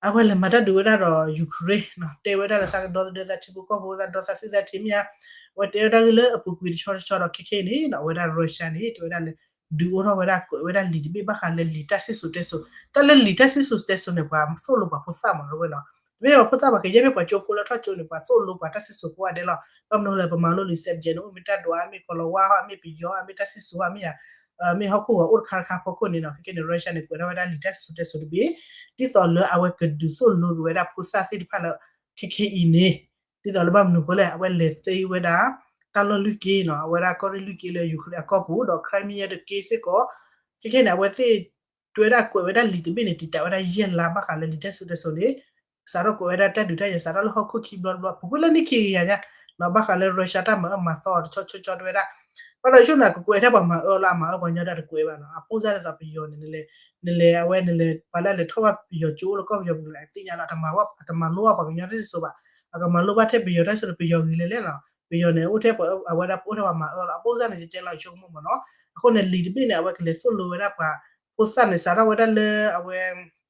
အဝဲလဲၤမၤတၢ်ဒုးဝဲဒၣ်ဒီး Ukraine နီၤ တဲဝဲဒၣ်လၢသးကဒီသဒၢသးထံဖိကီၢ်ဖိသးဒီသးသုသးထံမ့ၢ်ဧါ အဝဲတဲဝဲဒၣ်ဂ့ၢ်လၢအပူၤကွံာ်တဆီတဆီဒီးခဲခဲအံၤန့ၣ်နီၤ အဝဲဒၣ် Russia န့ၣ် တဲဝဲဒၣ်လၢ ဒုးအိၣ်ထီၣ်ဝဲဒၣ်ကွဲးဝဲဒၣ်လံာ်တဘ့ၣ်ဘၣ်ဃးလၢလံာ်တၢ်စံၣ်စိၤတဲစိၤ တၢ်လၢလံာ်တၢ်စံၣ်စိၤတဲစိၤန့ၣ် ပှၤသိၣ်လိပှၤဖိသၣ်မ့ၢ်နီၤဝဲနီၤ တမ့ၢ်ပှၤဖိသၣ်ပှၤကယဲၢ်မ့ၢ်ပှၤကၠိဖိလၢထီၣ်ကၠိန့ၣ် ပှၤသိၣ်လိပှၤတၢ်စံၣ်စိၤကိးဂၤဒဲးလီၤ ဘၣ်မနုၤလဲၣ် ပမၤလိလံာ် subject န့ၣ် အိၣ်မ့ၢ်တၢ်ဒွးမ့ၢ်ကီၤလၤဝါဟီ မ့ၢ်ပယီၤမ့ၢ်တၢ်စံၣ်စိၤမ့ၢ်ဧါ မ့ၢ်ဟီၣ်ခိၣ်ဂီၤအိၣ်တခါတခါအဖီခိၣ်န့ၣ်နီၤ, ခဲကဲန့ၣ် Russia န့ၣ် ကွဲးထီၣ်ဝဲဒၣ်လံာ်တၢ်စံၣ်စိၤတဲစိၤတဘ့ၣ် ဒ်သိးလၢအဝဲကဒုးသိၣ်လိက့ၤဝဲဒၣ်ဖိသၣ်သ့ၣ်တဖၣ်လၢ ခဲကဲအံၤန့ၣ် ဒ်သိးလၢဘၣ်မနုၤအဃိလဲၣ် အဝဲလဲၤသ့ဝဲဒၣ် တၢ်လီၢ်လွံၢ်က့နီၤ, အဝဲဒၣ်ကီၢ်ရ့ၣ်လွံၢ်က့လၢ Ukraine အကီၢ်ပူၤ ဒီး Crimea တက့စ့ၢ်ကီး, ခဲကဲန့ၣ် အဝဲသ့ၣ် တဲဝဲဒၣ်ကွဲးဝဲဒၣ်လံာ်တဘ့ၣ်န့ၣ် တံာ်တာ်ဝဲဒၣ်ယဲၢ်လါဘၣ်ဃးလၢလံာ်တၢ်စံၣ်စိၤတဲစိၤန့ၣ် စးထီၣ်ကွဲးဝဲဒၣ်တၢ်ဒုးတၢ်ယၤ စးထီၣ်လၢဟီၣ်ခိၣ်ခံဘျီတဘျီ ပူၤကွံာ်လၢနံၣ်ခံကယၤညါနီၤ, ဘၣ်ဃးလၢ Russia တၢ်မၤအၢမၤသီအီၤတဆီဆီဆီတဲဝဲဒၣ် ဘၣ်ဒီးယဆိကမိၣ် ကကွဲးထဲပှၤမၤအၢလၢအမၤအၢပှၤကညီဒီးတကွဲးဘၣ်နီၤ, အပိၢ်စၢ်ဒ်သိးပယီၤန့ၣ် နလဲၤ နလဲၤအဝဲနလဲၤ ပှၤလၢအလဲၤထီၣ်ဘၣ်ပယီၤကၠိအိၣ်လၢကီၢ်ပယီၤပူၤန့ၣ် အသ့ၣ်ညါလီၤ အတမၤလိဘၣ်ပှၤကညီတၢ်စံၣ်စိၤဘၣ်, အကမၤလိဘၣ်ထဲပယီၤတၢ်စံၣ်စိၤ ပယီၤဂ့ၤလဲၣ်လဲၣ်နီၤ, ပယီၤန့ၣ် အိၣ်ထဲပှၤအဝဲဒၣ်အိၣ်ထဲပှၤမၤအၢလီၤ အပိၢ်စၢ်န့ၣ် ကကဲလီၤဆိကမိၣ်မ့ၢ်နီၤ, အဃိန့ၣ် လံာ်တဘ့ၣ်န့ၣ် အဝဲကလဲၤသိၣ်လိဝဲဒၣ်ပှၤ ဖိသၣ်န့ၣ် စးထီၣ်ဝဲဒၣ်လၢအဝဲ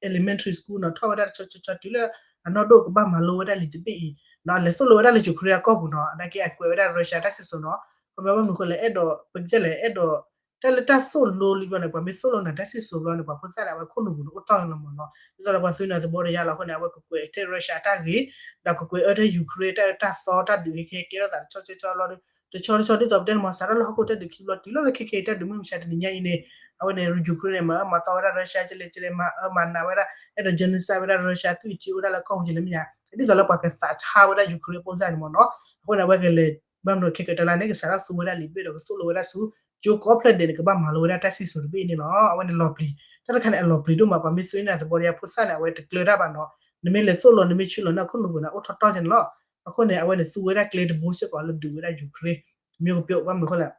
elementary school နီၤ ထီၣ်ဝဲဒၣ်တဆီဆီဆီတုၤလၢ အနီၢ်ဒိၣ်ကဘၣ်မၤလိဝဲဒၣ်လံာ်တဘ့ၣ်အံၤနီၤ, လဲၤသိၣ်လိဝဲဒၣ်လၢ Ukraine အကီၢ်ပူၤနီၤ, နာ်က့အကွဲးဝဲဒၣ် Russia တၢ်စံၣ်စိၤနီၤ, ခီဖျိဘၣ်မနုၤအဃိလဲၣ် အဲၣ်ဒိး ပကတဲလဲၣ် အဲၣ်ဒိး တၢ်လၢတၢ်သိၣ်လိလံဘျီန့ၣ် ပှၤမ့ၢ်သိၣ်လိနၤတၢ်စံၣ်စိၤဘျီန့ၣ် ပှၤဖိသၣ်န့ၣ် အဝဲခိၣ်နူာ်ပူၤန့ၣ် အိၣ်တီၢ်လီၤမ့ၢ်နီၤ, ဒ်သိးလၢပှၤသုးန့ၣ်သဘီတယါလီၤအဃိန့ၣ် အဝဲကကွဲးထဲ Russia အတၢ်ဂ့ၤ ဒီးကကွဲးအၢထဲ Ukraine တၢ်အၢတၢ်သီ တၢ်ဒုးခဲခဲကဲထီၣ်သးတဆီဆီဆီလီၤ, တဆီတဆီဒ်သိးပတဲန့ၣ်မ့ၢ် စးထီၣ်လၢဟီၣ်ခိၣ်တၢ်ဒုးခံဘျီတုၤလီၤလၢခဲခဲတၢ်ဒုးမုၢ်မဆါတနံၤညါအံၤန့ၣ်, အဝဲန့ၣ် Ukraine န့ၣ် မၤအၢမၤသီဝဲဒၣ် Russia ကလဲၣ်ကလဲၣ် မၤအၢမၤနးဝဲဒၣ် အဲၣ်ဒိး genocide ဝဲဒၣ် Russia သုးအထံအိၣ်ဒၣ်လၢကီၢ်ပူၤကလဲၣ်မ့ၢ်ဧါ, ဒ်သိးလၢပှၤကသးဆါဝဲဒၣ် Ukraine အပိၢ်စၢ်န့ၣ်မ့ၢ်နီၤ, အဃိန့ၣ် အဝဲကလဲၤ ဘၣ်မနုၤခဲကတၢၢ်လၢန့ၣ် ကစးထီၣ်သူဝဲဒၣ်လံာ်တဘ့ၣ်ဒီးကသိၣ်လိဝဲဒၣ်ဆူ ကၠိကိးဖျၢၣ်ဒဲးန့ၣ် ကဘၣ်မၤလိဝဲဒၣ်တၢ်စံၣ်စိၤတဘ့ၣ်န့ၣ်လီၤ, အဝဲန့ၣ်လီၤပျံၤ တၢ်တခါန့ၣ် အလီၤပျံၤဒိၣ်မး ပှၤမ့ၢ်သုးန့ၣ်သဘီတယါဖိသၣ်န့ၣ် အဝဲတကျၢၤတၢ်ဘၣ်နီၤ, နမ့ၢ်လဲၤသိၣ်လိ နမ့ၢ်ဆူၣ်လီၤန့ၣ် အခိၣ်နူာ်ပူၤန့ၣ် အိၣ်ထီၣ်တီၢ်ကဲန့ၣ်လီၤ, အဃိန့ၣ် အဝဲန့ၣ်သူဝဲဒၣ်ကျဲတဘိစ့ၢ်ကီးလၢဒုးဝဲဒၣ် Ukraine, မ့ၢ်ကပျိဘၣ်မနုၤအဃိလဲၣ်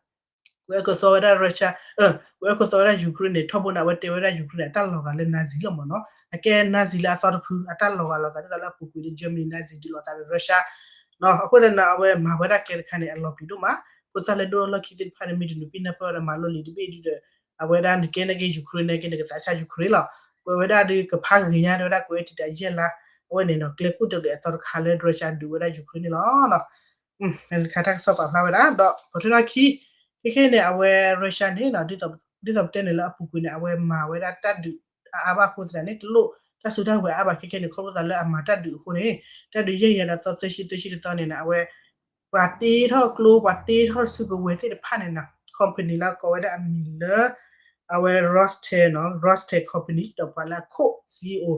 ကွဲးအၢကွဲးသီဝဲဒၣ် Russia, ကွဲးအၢကွဲးသီဝဲဒၣ် Ukraine န့ၣ် ထီဘိန့ၣ် အဝဲတဲဝဲဒၣ် Ukraine န့ၣ် အတၢ်လီၤဂာ်လၢ Nazi လီၤမ့ၢ်နီၤ, အကဲ Nazi လၢအသီတဖု အတၢ်လီၤဂာ်လိာ်သးဒ်သိးလၢအပူၤကွံာ်လၢ Germany Nazi ဒုးလိာ်သးဒီး Russia အဃိန့ၣ် အဝဲမၤဝဲဒၣ်ကျဲတခါန့ၣ် အလီၤပျံၤဒိၣ်မး, ဖိသၣ်လၢဒိၣ်ထီၣ်လီၢ်ခံသ့ၣ်တဖၣ်န့ၣ် မ့ၢ်တနုာ်ပံနၢ်ပၢၢ်ဝဲဒၣ်မၤလိလံာ်တဘ့ၣ်ဒုးဒီး အဝဲဒၣ်နကဲနက့ Ukraine နက့ နကသးဆါ Ukraine လီၤ, ကွဲးဝဲဒၣ်ဒုးကဖးဂ့ၤညါ တဲဝဲဒၣ်ကွဲးတံာ်တာ်ယဲၢ်လါ, အဝဲန့ၣ်နီၤ ကျဲခိၣ်တရံးအသီတခါလၢ Russia ဒုးဝဲဒၣ် Ukraine န့ၣ်လီၤ တခါတၢ်ကစီၣ်ပာ်ဖျါဝဲဒၣ် ဒီးပထွဲထီၣ်ခံ, ခဲခဲန့ၣ် အဝဲ Russia န့ၣ် ဒ်သိးပတဲန့ၣ်လၢအပူၤကွံာ်န့ၣ် အဝဲမၤဝဲဒၣ်တၢ်ဒုးအါအါဘၣ်အဃိသတးန့ၣ် တလိၣ်တၢ်စုတၢ်ဝဲၤအါဘၣ် ခဲခဲန့ၣ် ခီဖျိသးလၢအမၤတၢ်ဒုးအဃိန့ၣ် တၢ်ဒုးယဲၢ်ယၤဒီးသီသၢဆံသၢဆံတသီန့ၣ် အဝဲ ပှၤတ့ထီၣ်ကျိ ပှၤတ့ထီၣ်စုကဝဲၤသ့ၣ်တဖၣ်န့ၣ်နီၤ company လၢကိးဝဲဒၣ်အမံၤလၢ အဝဲ Rostec နီၤ Rostec company ဒီးပှၤလၢအခိၣ် CEO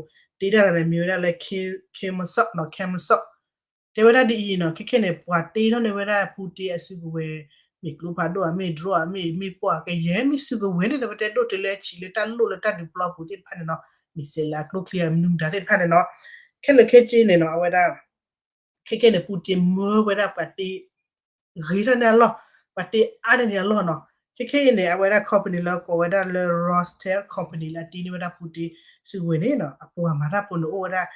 တ့တၢ်န့ၣ်မ့ၢ်ဝဲဒၣ်လၢ Kemersov နီၤ Kemersov တဲဝဲဒၣ်ဒ်အံၤနီၤ ခဲခဲန့ၣ် ပှၤတ့ထီၣ်န့ၢ်ဝဲဒၣ် Putin အစုကဝဲၤ မ့ၢ်ကျိဖးဒိၣ်ဧါ မ့ၢ် drone ဧါ မ့ၢ် မ့ၢ်ပှၢ်ကယဲၢ် မ့ၢ်စုကဝဲၤန့ၣ် ပတဲဒိၣ်တုၤလၢဆံးလၢတၢ်လိၣ်လၢတၢ်ဒုးပျီပူၤသ့ၣ်တဖၣ်န့ၣ်နီၤ မ့ၢ်စဲးလၢအကျိချံ မနုၤမတၤသ့ၣ်တဖၣ်န့ၣ်နီၤ ခဲလၢာ်ခဲဆ့န့ၣ်နီၤ အဝဲဒၣ် ခဲခဲန့ၣ် Putin မၢဝဲဒၣ်ပှၤတ့ ဂ့ၤထီၣ်န့ၢ်အလီၢ် ပှၤတ့အါန့ၢ်န့ၢ်အလီၢ်နီၤ ခဲခဲအံၤန့ၣ် အဝဲဒၣ် company လၢကိးဝဲဒၣ်လၢ Rostec company လၢအတ့န့ၢ်ဝဲဒၣ် Putin စုကဝဲၤန့ၣ်နီၤ အပှၤမၤတၢ်ဖိန့ၣ်အိၣ်ဝဲဒၣ်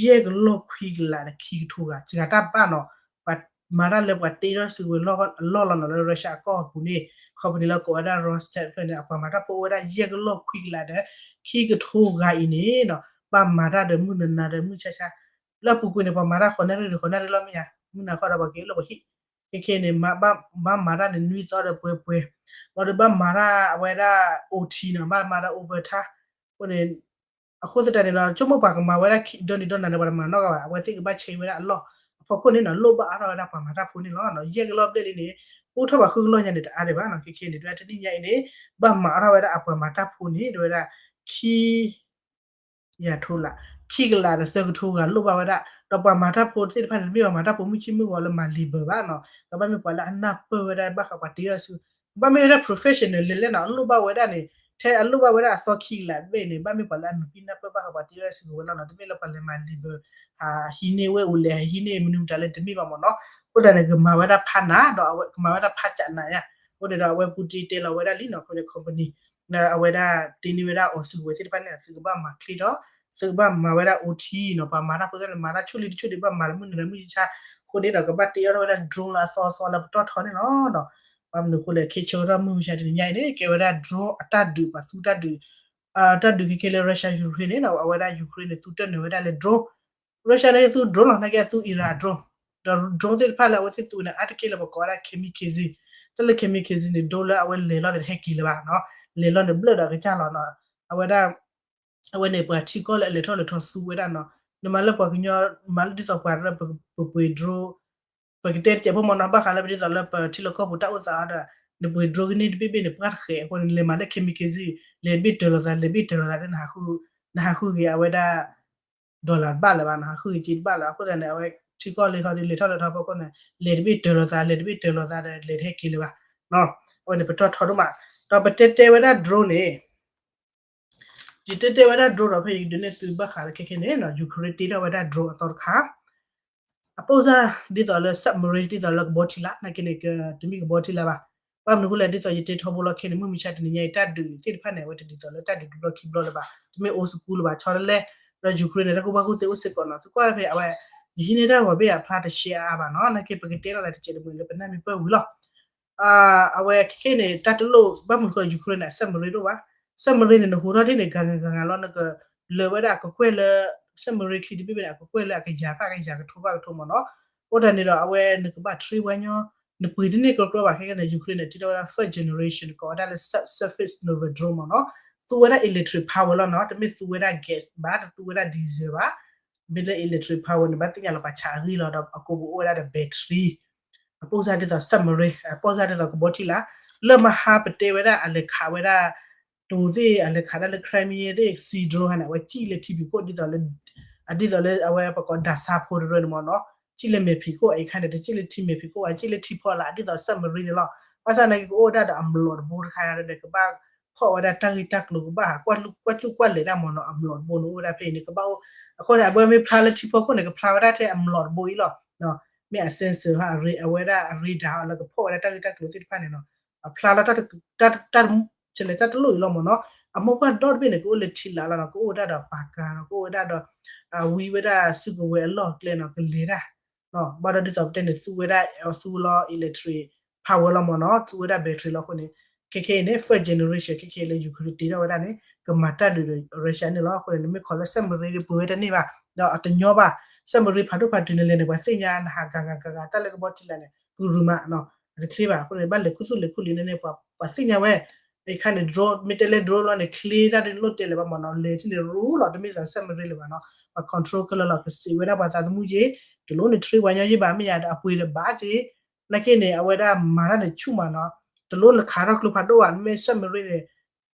ယဲၢ်ကလီၢ်ခွံကလးဒီးခံကထိဂၤ စှၤတၢ်ဘၣ်နီၤ ပှၤမၤတၢ်လၢပှၤတ့ထီၣ်စုကဝဲၤအလီၢ်လီၤနီၤ လၢ Russia အကီၢ်အပူၤန့ၣ် company လၢကိးဝဲဒၣ် Rostec ဖျၢၣ်န့ၣ် အပှၤမၤတၢ်ဖိအိၣ်ဝဲဒၣ်ယဲၢ်ကလီၢ်ခွံကလးဒီး ခံကထိဂၤအံၤန့ၣ်နီၤ ဘၣ်မၤတၢ်ဒီးမုၢ်နၤနၤဒီးမုၢ်ဆါဆါ လၢအပူၤကွံာ်န့ၣ် ပှၤမၤတၢ်ဃိးနၣ်ရံၣ်ဒီးဃိးနၣ်ရံၣ်လီၤမ့ၢ်ဧါ မုၢ်နၤဃီဒီးပှၤက့ၤလၢပှၤဟံၣ် ခဲခဲန့ၣ် ဘၣ်မၤတၢ်န့ၣ်နွံသီဒီးပှဲၤပှဲၤ လီၤဒီးဘၣ်မၤတၢ်အဝဲဒၣ် OT နီၤ ဘၣ်မၤတၢ် overtime အဃိန့ၣ် အဃိသတးန့ၣ်နီၤ ဆိကမိၣ်ပှၤကမၤဝဲဒၣ်ဒီနံၤဒီနၤန့ၣ် ပှၤတမၤနီတဂၤဘၣ် အဝဲသ့ၣ်ကဘၣ်ဆဲးဝဲဒၣ်အလီၢ် အဖီခိၣ်န့ၣ်နီၤ လိၣ်ဘၣ်အါထီၣ်ဝဲဒၣ်ပှၤမၤတၢ်ဖိန့ၣ်လီၤ. ယဲၢ်ကလီၢ်ဘျဲၣ်လံန့ၣ် အိၣ်ထီၣ်ဘၣ်ဃုကလီၢ်ညါန့ၣ် တအါဒံးဘၣ်နီၤ ခဲခဲန့ၣ် တဝဲတနံၣ်ညါအံၤန့ၣ် ဘၣ်မၤအါထီၣ်ဝဲဒၣ်အပှၤမၤတၢ်ဖိန့ၣ် တဝဲဒၣ် ခံ ယၤထိလး ခံကလးဒီးသၢကထိဂၤလိၣ်ဘၣ်ဝဲဒၣ် ဒီးပှၤမၤတၢ်ဖိသ့ၣ်တဖၣ်န့ၣ် တမ့ၢ်ပှၤမၤတၢ်ဖိမုၢ်ဆ့ၣ်မုၢ်ဂီၤလၢမၤ labor ဘၣ်နီၤ ကဘၣ်မ့ၢ်ပှၤလၢအနၢ်ပၢၢ်ဝဲဒၣ်ဘၣ်ဃးပှၤတ့ထီၣ်စု ကဘၣ်မ့ၢ်ဝဲဒၣ် professional လဲၤလဲၣ်နီၤ အလိၣ်ဘၣ်ဝဲဒၣ်န့ၣ် ထဲအလိၣ်ဘၣ်ဝဲဒၣ်အသီခံကလးဘျဲၣ်န့ၣ် ဘၣ်မ့ၢ်ပှၤလၢအနုာ်ပံနၢ်ပၢၢ်ဘၣ်ဃးပှၤတ့ထီၣ်စုကဝဲၤလီၤနီၤ တမ့ၢ်လၢပှၤလဲၤမၤ labor ဟးဟံးန့ၢ်ဝဲအိၣ်လဲၤဟးဟံးန့ၢ်မနုၤမတၤလၢတမ့ၢ်ဘၣ်မ့ၢ်နီၤ အဃိသတးန့ၣ် ကမၤဝဲဒၣ်ဖးနး ဒီးအဝဲကမၤဝဲဒၣ်ဖးကးနးယါ အဃိန့ၣ်ဒီးအဝဲပူၤတ့တဲလီၤဝဲဒၣ်လံနီၤ အဃိန့ၣ် company အဝဲဒၣ်တ့န့ၢ်ဝဲဒၣ်အီၤစုကဝဲၤသ့ၣ်တဖၣ်န့ၣ် သုကဘၣ်မၤချ့ထီၣ် သုကဘၣ်မၤဝဲဒၣ် OT နီၤ ပှၤမၤတၢ်ဖိသ့ၣ်န့ၣ် မၤတၢ်ဆိၣ်လံတဆိၣ်ဒံး ဘၣ်မၤလၢမုၢ်နၤလၢမုၢ်ဆါ အဃိန့ၣ်ဒီး ကဘၣ်တ့အီၣ်ထီၣ်ဝဲဒၣ် drone လၢအသီအသီလၢပတီၢ်ထီန့ၣ်လီၤ. ဘၣ်မနုၤအဃိလဲၣ် ခဲဆၢကတီၢ်မုၢ်မဆါတနံၤညါအံၤန့ၣ် ကဲဝဲဒၣ် drone အတၢ်ဒုး ပှၤသူတၢ်ဒုး တၢ်ဒုးခဲခဲလၢ Russia Ukraine န့ၣ် အဝဲဒၣ် Ukraine န့ၣ် သူတၢၢ်နုာ်ဝဲဒၣ်လၢ drone Russia န့ၣ်သူ drone လီၤ နာ်က့အသူ Iran drone ဒီး drone သ့ၣ်တဖၣ်လၢအဝဲသ့ၣ်သူန့ၣ် အါတက့ၢ်လၢပကိးဝဲဒၣ် kamikaze တၢ်လၢ kamikaze န့ၣ် ဒိလၢအဝဲလဲၤလီၤန့ၣ် တဟဲက့ၤလၢၤဘၣ်နီၤ လဲၤလီၤန့ၣ်ဘျၢၣ်ဒီးကစၢ်လီၤနီၤ အဝဲဒၣ် အဝဲန့ၣ်ပှၤထံကီၢ်လၢအလဲၤထီၣ်လဲၤထီသူဝဲဒၣ်နီၤ နမၤလၢပှၤကညီ မၤလၢဒ်သိးပှၤရၢ ပပှ့ၤ drone ပကတဲတစဲးဖိမ့ၢ်နီၤ ဘၣ်ဃးလၢပဒ်သိးလၢပထံလီၢ်ကီၢ်ပူၤတၢ်အိၣ်သးအီၤဒီး နပှ့ၤ drone ကန့ၢ်တဘ့ၣ်ဘ့ၣ်န့ၣ် ပှၢ်တဃဲးအဃိန့ၣ် နလဲၤမၤလၢ kamikaze လဲၤတဘ့ၣ်တၢၤလိာ်သး လဲၤတဘ့ၣ်တၢၤလိာ်သးဒီး နဟးဃုဂ့ၤအဝဲဒၣ် dollar တဘၣ်လၢၤဘၣ် နဟးဃုဂ့ၤစ့တဘၣ်လၢၤ အဃိသတးန့ၣ် အဝဲထံကီၢ်လၢထီၣ်ဒ်လဲၤထီၣ်လၢထီၣ်ဖီခိၣ်န့ၣ် လဲၤတဘ့ၣ်တၢၤလိာ်သး လဲၤတဘ့ၣ်တၢၤလိာ်သးဒီး လဲၤတဟဲက့ၤလၢၤဘၣ် အဝဲန့ၣ်ပတီၢ်ထီဒိၣ်မး ဒီးပတဲတဲဝဲဒၣ် drone န့ၣ် ယတဲတဲဝဲဒၣ် drone ဒီးဖဲယကဒုးနဲၣ်သုဘၣ်ဃးလၢခဲခဲန့ၣ် Ukraine တ့ထီၣ်ဝဲဒၣ် drone အသီတခါ အပိၢ်စၢ်ဒ်သိးလၢ submarine ဒ်သိးလၢကဘီထံလာ် နာ်က့န့ၣ် တမ့ၢ်ကဘီထံလာ်ဘၣ် ဘၣ်မနုၤအဃိလဲၣ် ဒ်သိးယတဲထီဘိလီၤခဲန့ၣ် မုၢ်မဆါတနံၤညါအံၤ တၢ်ဒုးသ့ၣ်တဖၣ်န့ၣ် အဝဲတဒ်သိးလၢတၢ်ဒုးတဘျီခံဘျီလၢၤဘၣ် တမ့ၢ် old school လၢၤဘၣ် ဆီတလဲ ဒီး Ukraine န့ၣ် တၢ်ကူၣ်ဘၣ်ကူၣ်သ့အိၣ်စ့ၢ်ကီးနီၤ သုကွၢ်ဖဲအဝဲ ယဟံးန့ၢ်တၢ်ဂီၤဘ့ၣ်အဖျါတရှဲအါအါဘၣ်နီၤ နာ်က့ပကတဲလီၤသးတစဲးတမှဲၤလၢပနၢ်မ့ၢ်ပၢၢ်ဝံၤလီၤ အဝဲခဲခဲန့ၣ် တၢ်တလိၣ်ဘၣ်မနုၤဃိ Ukraine န့ၣ် submarine တအိၣ်ဘၣ် submarine န့ၣ် နဟူးထီၣ်ဒ်န့ၣ် ဂၤဂၤဂၤဂၤလီၤ နကလၢာ်ဝဲဒၣ်အကကွဲၢ်လၢ submarine ချံတဘ့ၣ်ဘ့ၣ်န့ၣ် အကကွဲၢ်လၢအကယၤဖၣ်ကယၤကထိဖၣ်ကထိမ့ၢ်နီၤ အဃိသတးန့ၣ်ဒီး အဝဲနကဘၣ် train ပှၤညီ နပှ့ၤတန့ၢ်ကြီကြီဘၣ် ခဲခဲန့ၣ် Ukraine န့ၣ် တ့ထီၣ်ဝဲဒၣ် first generation ကိးဝဲဒၣ်လၢ sub surface naval drone မ့ၢ်နီၤ သူဝဲဒၣ် electric power လီၤနီၤ တမ့ၢ်သူဝဲဒၣ် gas ဘၣ် တသူဝဲဒၣ် diesel ဘၣ် မ့ၢ်လၢ electric power န့ၣ် ဘၣ်သ့ၣ်ညါလီၤပှၤဆးအဂံၢ်လီၤဒီး အကိာ်ပူၤအိၣ်ဝဲဒၣ်ဒီး battery အပိၢ်စၢ်ဒ်သိး submarine အပိၢ်စၢ်ဒ်သိးကဘီထံလာ် လၢမဟါပတဲဝဲဒၣ်အလဲၤခးဝဲဒၣ် တိၤသ့ၣ် အလဲၤခးဒၣ်လၢ Crimea သ့ၣ် sea drone ခါန့ၣ် အဝဲစံၣ်လၢထံဖံးခိၣ်ဒ်သိးလၢ အဒ်သိးလၢအဝဲပကိးဒၣ်ဆါဖိတရၢန့ၣ်မ့ၢ်နီၤ စံၣ်လၢမဲာ်ဖံးခိၣ် အအံၤခါန့ၣ် တစံၣ်လၢထံမဲာ်ဖံးခိၣ်ဘၣ် စံၣ်လၢထံဖီလာ် ဒ်သိး submarine န့ၣ်လီၤ ဘၣ်ဆၣ်နာ်က့ ကအိၣ်ဝဲဒၣ်ဒီးအမျိာ်တဘိတခါဒီး ကဘၣ်ဖီၣ်ဝဲဒၣ်တၢ်ဂ့ၢ်တၢ်ကျိၤကဘၣ်ဟး ကွၢ်စူၣ်ကွၢ်လဲၤတၢ်မ့ၢ်နီၤ အမျိာ်တဘိန့ၣ် အိၣ်ဝဲဒၣ်ဖဲအံၤန့ၣ် ကဘၣ်အိၣ် အဃိန့ၣ် အဝဲမ့ၢ်ဖျါလၢထံဖီခိၣ်န့ၣ် ကဖျါဝဲဒၣ်ထဲအမျိာ်တဘိအံၤလီၤ မ့ၢ်အ sensor ဟါ အဝဲဒၣ်အ radar လၢကဖီၣ်ဝဲဒၣ်တၢ်ဂ့ၢ်တၢ်ကျိၤသ့ၣ်တဖၣ်န့ၣ်နီၤ အဖျါလီၤတၢ် တၢ် တၢ်တလိၣ်အံၤလီၤမ့ၢ်နီၤ အမိၢ်ပှၢ်ဒီတဘ့ၣ်န့ၣ် ကအိၣ်လၢထံလာ်လီၤနီၤ ကအိၣ်ဝဲဒၣ်ဒီးပာ်ကၤနီၤ ကအိၣ်ဝဲဒၣ်ဒီး အဝံဝဲဒၣ်စုကဝဲၤအလီၢ်အကျဲနီၤ ကလဲၤတၢ် ဘၣ်ဒီးဒ်သိးပတဲန့ၣ် သူဝဲဒၣ် သူလီၤ electric power လီၤမ့ၢ်နီၤ သူဝဲဒၣ် battery လီၤအဃိန့ၣ် ခဲခဲအံၤန့ၣ် first generation ခဲခဲအံၤလၢ Ukraine တ့ထီၣ်ဝဲဒၣ်န့ၣ် ကမၤတၢ်ဒုးဒီး Russia န့ၣ်လီၤ အဃိန့ၣ် နမ့ၢ်ခိးလၢ submarine ပှ့ၤဝဲတန့ၢ်ဘၣ် ဒီးအတညီဘၣ် submarine ဖးဒိၣ်ဖးတုၤန့ၣ်လဲၣ်န့ၣ် ပှၤသ့ၣ်ညါနဟးဂၤဂၤဂၤဂၤတၢ်လၢကဘီထံလာ်န့ၣ် ကရူၤမး အတချ့ဘၣ် အဃိန့ၣ် ဘၣ်လဲၤခူသူၣ်လဲၤခူလံန့ၣ် ပှၤသ့ၣ်ညါဝဲ အံၤခါန့ၣ် drone မ့ၢ်တဲလၢ drone လီၤန့ၣ် ချ့တၢ်ဒ်လိၣ်တဲလၢၤဘၣ်မ့ၢ်နီၤ လဲၤထံၣ်န့ၣ်ရူလီၤ တမ့ၢ်သး submarine လၢၤဘၣ်နီၤ ပှၤ control ခဲလၢာ်လီၤ ကစံးဝဲဒၣ်ပှၤသးသမူက့ တလိၣ်န့ၣ် train ပှၤညီယ့ၢ်ဘၣ် မ့ၢ်ယၤဒီးအပှ့ၤဒီးဘၣ်က့ နာ်က့န့ၣ် အဝဲဒၣ်မၤတၢ်န့ၣ်ဆူၣ်မးနီၤ တလိၣ်နခးထီၣ်ကျိဖးဒိၣ်ဘၣ် မ့ၢ် submarine န့ၣ်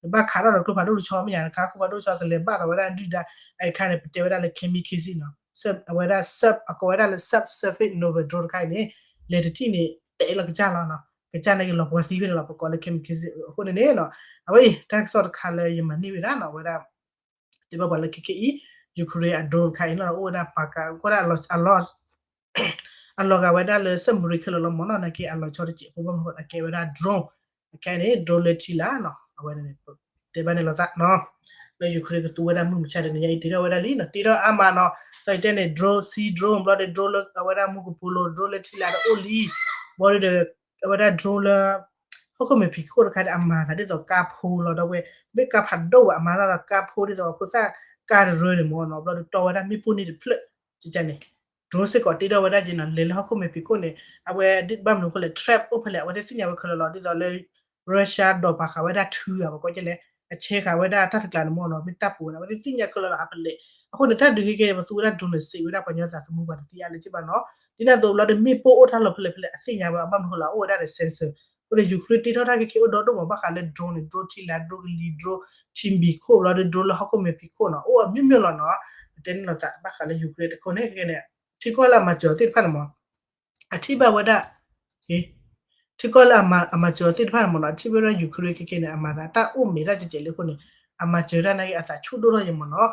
နဘၣ်ခးထီၣ်ဒီးကျိဖးဒိၣ်တဆီ မ့ၢ်ယၤ နခးကျိဖးဒိၣ်တဆီ ကလဲၤဘၣ်ဒီးဝဲဒၣ်ဒုၣ်ဒါ အံၤခါန့ၣ် ပတဲဝဲဒၣ်လၢ kamikaze နီၤ အဝဲဒၣ် sub အကိးဝဲဒၣ်လၢ subsurface naval drone တခါအံၤန့ၣ် လဲၤတထံၣ်န့ၣ် တဲလီၤကစၢ်လီၤနီၤ ကစၢ်န့ၣ်က့ၤလီၤပှၤသံဖဲန့ၣ်လီၤ ပကိးလၢ kamikaze အဃိန့ၣ်န့ၣ်နီၤ အဝဲအံၤ တၢ်ကစီၣ်တခါလၢယမၤန့ၢ်ဝဲဒၣ်နီၤ အဝဲဒၣ် တဲဘၣ်ပှၤလၢခဲခဲအံၤ Ukraine အ drone တခါအံၤနီၤ အိၣ်ဝဲဒၣ်ပာ်ကၤ ကွၢ်ဒၣ်အလီၤ အလီၤဂာ်ဝဲဒၣ်လၢ submarine ခဲလၢာ်လီၤမ့ၢ်နီၤ နာ်က့အလီၤဆီတစဲးဖိဘၣ်မနုၤဃိ အကဲဝဲဒၣ် drone အခဲအံၤန့ၣ် drone လၢထံလာ်နီၤ အဝဲန့ၣ် တဲဘၣ်န့ၣ်လိာ်သးနီၤ လၢ Ukraine ကသူဝဲဒၣ်မုၢ်မဆါတနံၤညါအံၤ တ့ထီၣ်ဝဲဒၣ်လံနီၤ တ့ထီၣ်အါမးနီၤ သီအံၤတဲန့ၣ် drone sea drone ဘျီဒီး drone လၢအဝဲဒၣ်မူကပိာ်လိၤ drone လၢထံလာ်ဒီးအိၣ်လံ ဘျီဒီး အဝဲဒၣ် drone လၢ ဟီၣ်ခိၣ်မဲာ်ဖံးခိၣ်တခါန့ၣ် အမၤသးဒ်သိးကါဖိလီၤ ဒီးဝဲ မ့ၢ်ကါဖးဒိၣ်ဝဲ အမၤသးဒီးကါဖိဒ်သိးဖိသၣ်ကါတရၢန့ၣ်မ့ၢ်နီၤ ဘျီဒီးတီဝဲဒၣ်မ့ၣ်ပိၢ်န့ၣ်တဖျၢၣ် ကန့ၣ် drone စ့ၢ်ကီးတ့ထီၣ်ဝဲဒၣ်က့နီၤ လဲၤလၢဟီၣ်ခိၣ်မဲာ်ဖံးခိၣ်န့ၣ် အဝဲဒ်ဘၣ်မနုၤအဃိလဲၣ် trap အိၣ်ဖဲလဲၣ် အဝဲသ့ၣ်သ့ၣ်ညါဝဲခဲလၢာ်လီၤ ဒ်သိးလၢ Russia ဒိးပာ်ဃာ်ဝဲဒၣ်ထုဧါ ပကိးကလဲၣ် အဆဲးဃာ်ဝဲဒၣ်တၢ်တကျးန့ၣ်မ့ၢ်နီၤ မ့ၢ်တၢ်ပူၤန့ၣ် အဝဲသ့ၣ်သ့ၣ်ညါခဲလၢာ်လီၤ အဖဲလဲၣ် အဃိန့ၣ် တၢ်ဒုးခဲကဲ ပသူဝဲဒၣ် drone န့ၣ် စံးဝဲဒၣ်ပှၤညီသးသမူပှၤတသ့အါလၢၤက့ဘၣ်နီၤ ဒ်န့ၣ်အသိးဘျီဒီး မ့ၣ်ပိၢ်အိၣ်တၢ်လီၢ်ဖဲလဲၣ်ဖဲလဲၣ် အသ့ၣ်ညါဝဲ အဘၣ်မနုၤဃိလၢအအိၣ်ဝဲဒၣ်ဒီး sensor အဃိန့ၣ် Ukraine တ့ထီၣ်တၢ်ခဲကဲအိၣ်ဒီဒိၣ်မး ဘၣ်ဃးလၢ drone န့ၣ် drone ထံလာ် drone ကလံၤ drone ထံမံၤခိၣ်ဘျီဒီး drone လၢဟီၣ်ခိၣ်မဲာ်ဖံးခိၣ်နီၤ အိၣ်အမျိုးမျိုးလီၤနီၤ ပတဲန့ၣ်လိာ်သး ဘၣ်ဃးလၢ Ukraine အဃိန့ၣ်ခဲကဲန့ၣ် ထံကီၢ်လၢအမၤစၢၤသ့ၣ်တဖၣ်န့ၣ်မး အထံၣ်ဘၣ်ဝဲဒၣ် ထံကီၢ်လၢအမၤစၢၤသ့ၣ်တဖၣ်န့ၣ်မးနီၤ အထံၣ်ဘၣ်ဝဲဒၣ် Ukraine ခဲကဲန့ၣ် အမၤသးတၢ်အိၣ်မဲာ်တၢ်ကဲးကဲးလံအဃိန့ၣ် အမၤစၢၤတၢ်နာ်က့ အသးဆူၣ်ဒိၣ်ထီၣ်ယဲမးနီၤ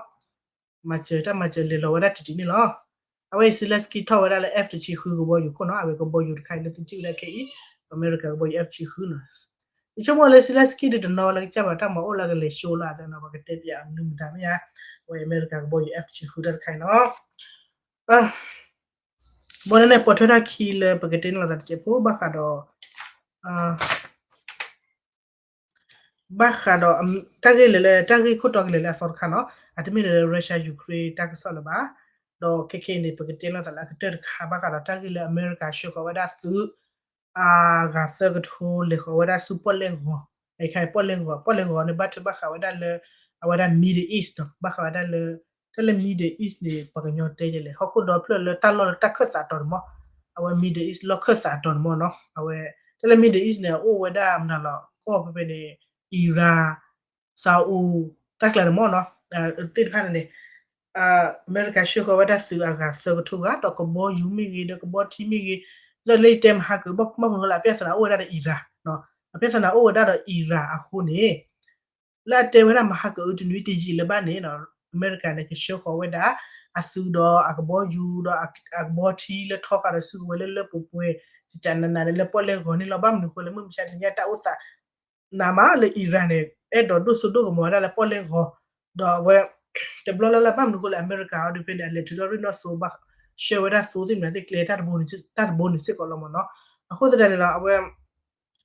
မၤစၢၤတၢ်မၤစၢၤလဲၤလီၤဝဲဒၣ်တံၢ်တံၢ်န့ၣ်လီၤ အဝဲအံၤ Zelensky ထီၣ်ဝဲဒၣ်လၢ F တဆံဃုကဘီယူၤခိၣ်နီၤ အဝဲကဘီယူၤတခါအံၤလၢသုထံၣ်ဝဲဒၣ်ခဲအံၤ အမဲရကၤကဘီယူၤ F တဆံဃုနီၤ ယဆိကမိၣ်လၢ Zelensky ဒုးတနီၤလၢကစၢ်ဘၣ်တၢ်မၤအိၣ်လၢကလဲၤ show လၢအသးနီၤ ပကတဲပျးအမနုၤမတၤမ့ၢ်ဧါ အဝဲအမဲရကၤကဘီယူၤ F တဆံဃုတၢ်တခါအံၤနီၤ ဘီန့ၣ်န့ၣ် ပိာ်ထွဲထီၣ်ခံလၢပကတဲန့ၣ်လီၤသးတစဲးဖိ ဘၣ်ဃးဒီး ဘၣ်ဃးဒီး တၢ်ဂ့ၢ်လၢ တၢ်ဂ့ၢ်ခိၣ်တီကလဲၤလၢအသီတခါနီၤ အတမ့ၢ်လၢ Russia Ukraine တၢ်ကစီၣ်လၢၤဘၣ် ဒီးခဲခဲအံၤန့ၣ် ပကတဲလီၤသးလၢအကတၢၢ်တခါ ဘၣ်ဃးဒီးတၢ်ဂ့ၢ်လၢအမဲရကၤဆှၢဃီၤဝဲဒၣ်သုး အဂၤသၢကထိလဲၤဃီၤဝဲဒၣ်ဆူပီၣ်လဲၣ်ဂီၤ အခါပီၣ်လဲၣ်ဂီၤ ပီၣ်လဲၣ်ဂီၤန့ၣ် ဘၣ်ထွဲဘၣ်ဃးဝဲဒၣ်လၢ အဝဲဒၣ် Middle East နီၤ ဘၣ်ဃးဝဲဒၣ်လၢ တၢ်လၢ Middle East န့ၣ် ပှၤကညီတဲယဲလဲၣ် ဟီၣ်ခိၣ်ဒီဖျၢၣ်လၢတၢ်လီၢ်လၢတၢ်ခၢၣ်သးတီၤန့ၣ်မး အဝဲ Middle East လီၢ်ခၢၣ်သးတီၤန့ၣ်မးနီၤ အဝဲ တၢ်လၢ Middle East န့ၣ် အအိၣ်ဝဲဒၣ်မနုၤလီၤ ကီၢ်ဖဲဖဲန့ၣ် Iran, Saudi တၢ်ကျါန့ၣ်မ့ၢ်နီၤ, သ့ၣ်တဖၣ်န့ၣ်န့ၣ် အမဲရကၤဆှၢဃီၤဝဲဒၣ်သုးအဂၤသၢကထိဂၤ ဒီးကဘီယူၤမ့ၢ်ဂ့ၤ ဒီးကဘီထံမ့ၢ်ဂ့ၤ, ဒီးလၢယတဲမဟါကၢၤ ဘၣ်မနုၤဃိလၢအပြဿနာအိၣ်ဝဲဒၣ်ဒီး Iran, အပြဿနာအိၣ်ဝဲဒၣ်ဒီး Iran အဃိန့ၣ် လၢအတဲဝဲဒၣ်မဟါကၢၤအုတနွံတယံာ်လၢၤဘၣ်န့ၣ် အမဲရကၤန့ၣ် ကဆှၢဃီၤဝဲဒၣ် အသုးဒီးအကဘီယူၤဒီးအကဘီထံလၢထီဃာ်ဒီးစုကဝဲၤလၢလၢပှဲၤပှဲၤ ကကနနၤန့ၣ် လၢပီၣ်လဲၣ်ဂီၤန့ၣ်လီၤ. ဘၣ်မနုၤဃိလၢမုၢ်မဆါတနံၤညါတၢ်အိၣ်သး နးမးလၢ Iran န့ၣ် အဲၣ်ဒိးဒိၣ်စိဒိၣ်ကမီၤဝဲဒၣ်လၢပီၣ်လဲၣ်ဂီၤ, ဒီးအဝဲ တဘျီလၢ်လၢ် ဘၣ်မနုၤဃိလၢအမဲရကၤအီၤဒုးဖဲန့ၣ် အလဲၤထုးထီၣ်ရ့ၣ်နီၣ်သိဘၣ် ဆှၢဝဲဒၣ်သိသ့ၣ်မနုၤသ့ၣ်ကျဲ တၢ်တဘိန့ၣ်စ့ၢ်ကီးလီၤမ့ၢ်နီၤ. အဃိသတးန့ၣ်ဒီး အဝဲ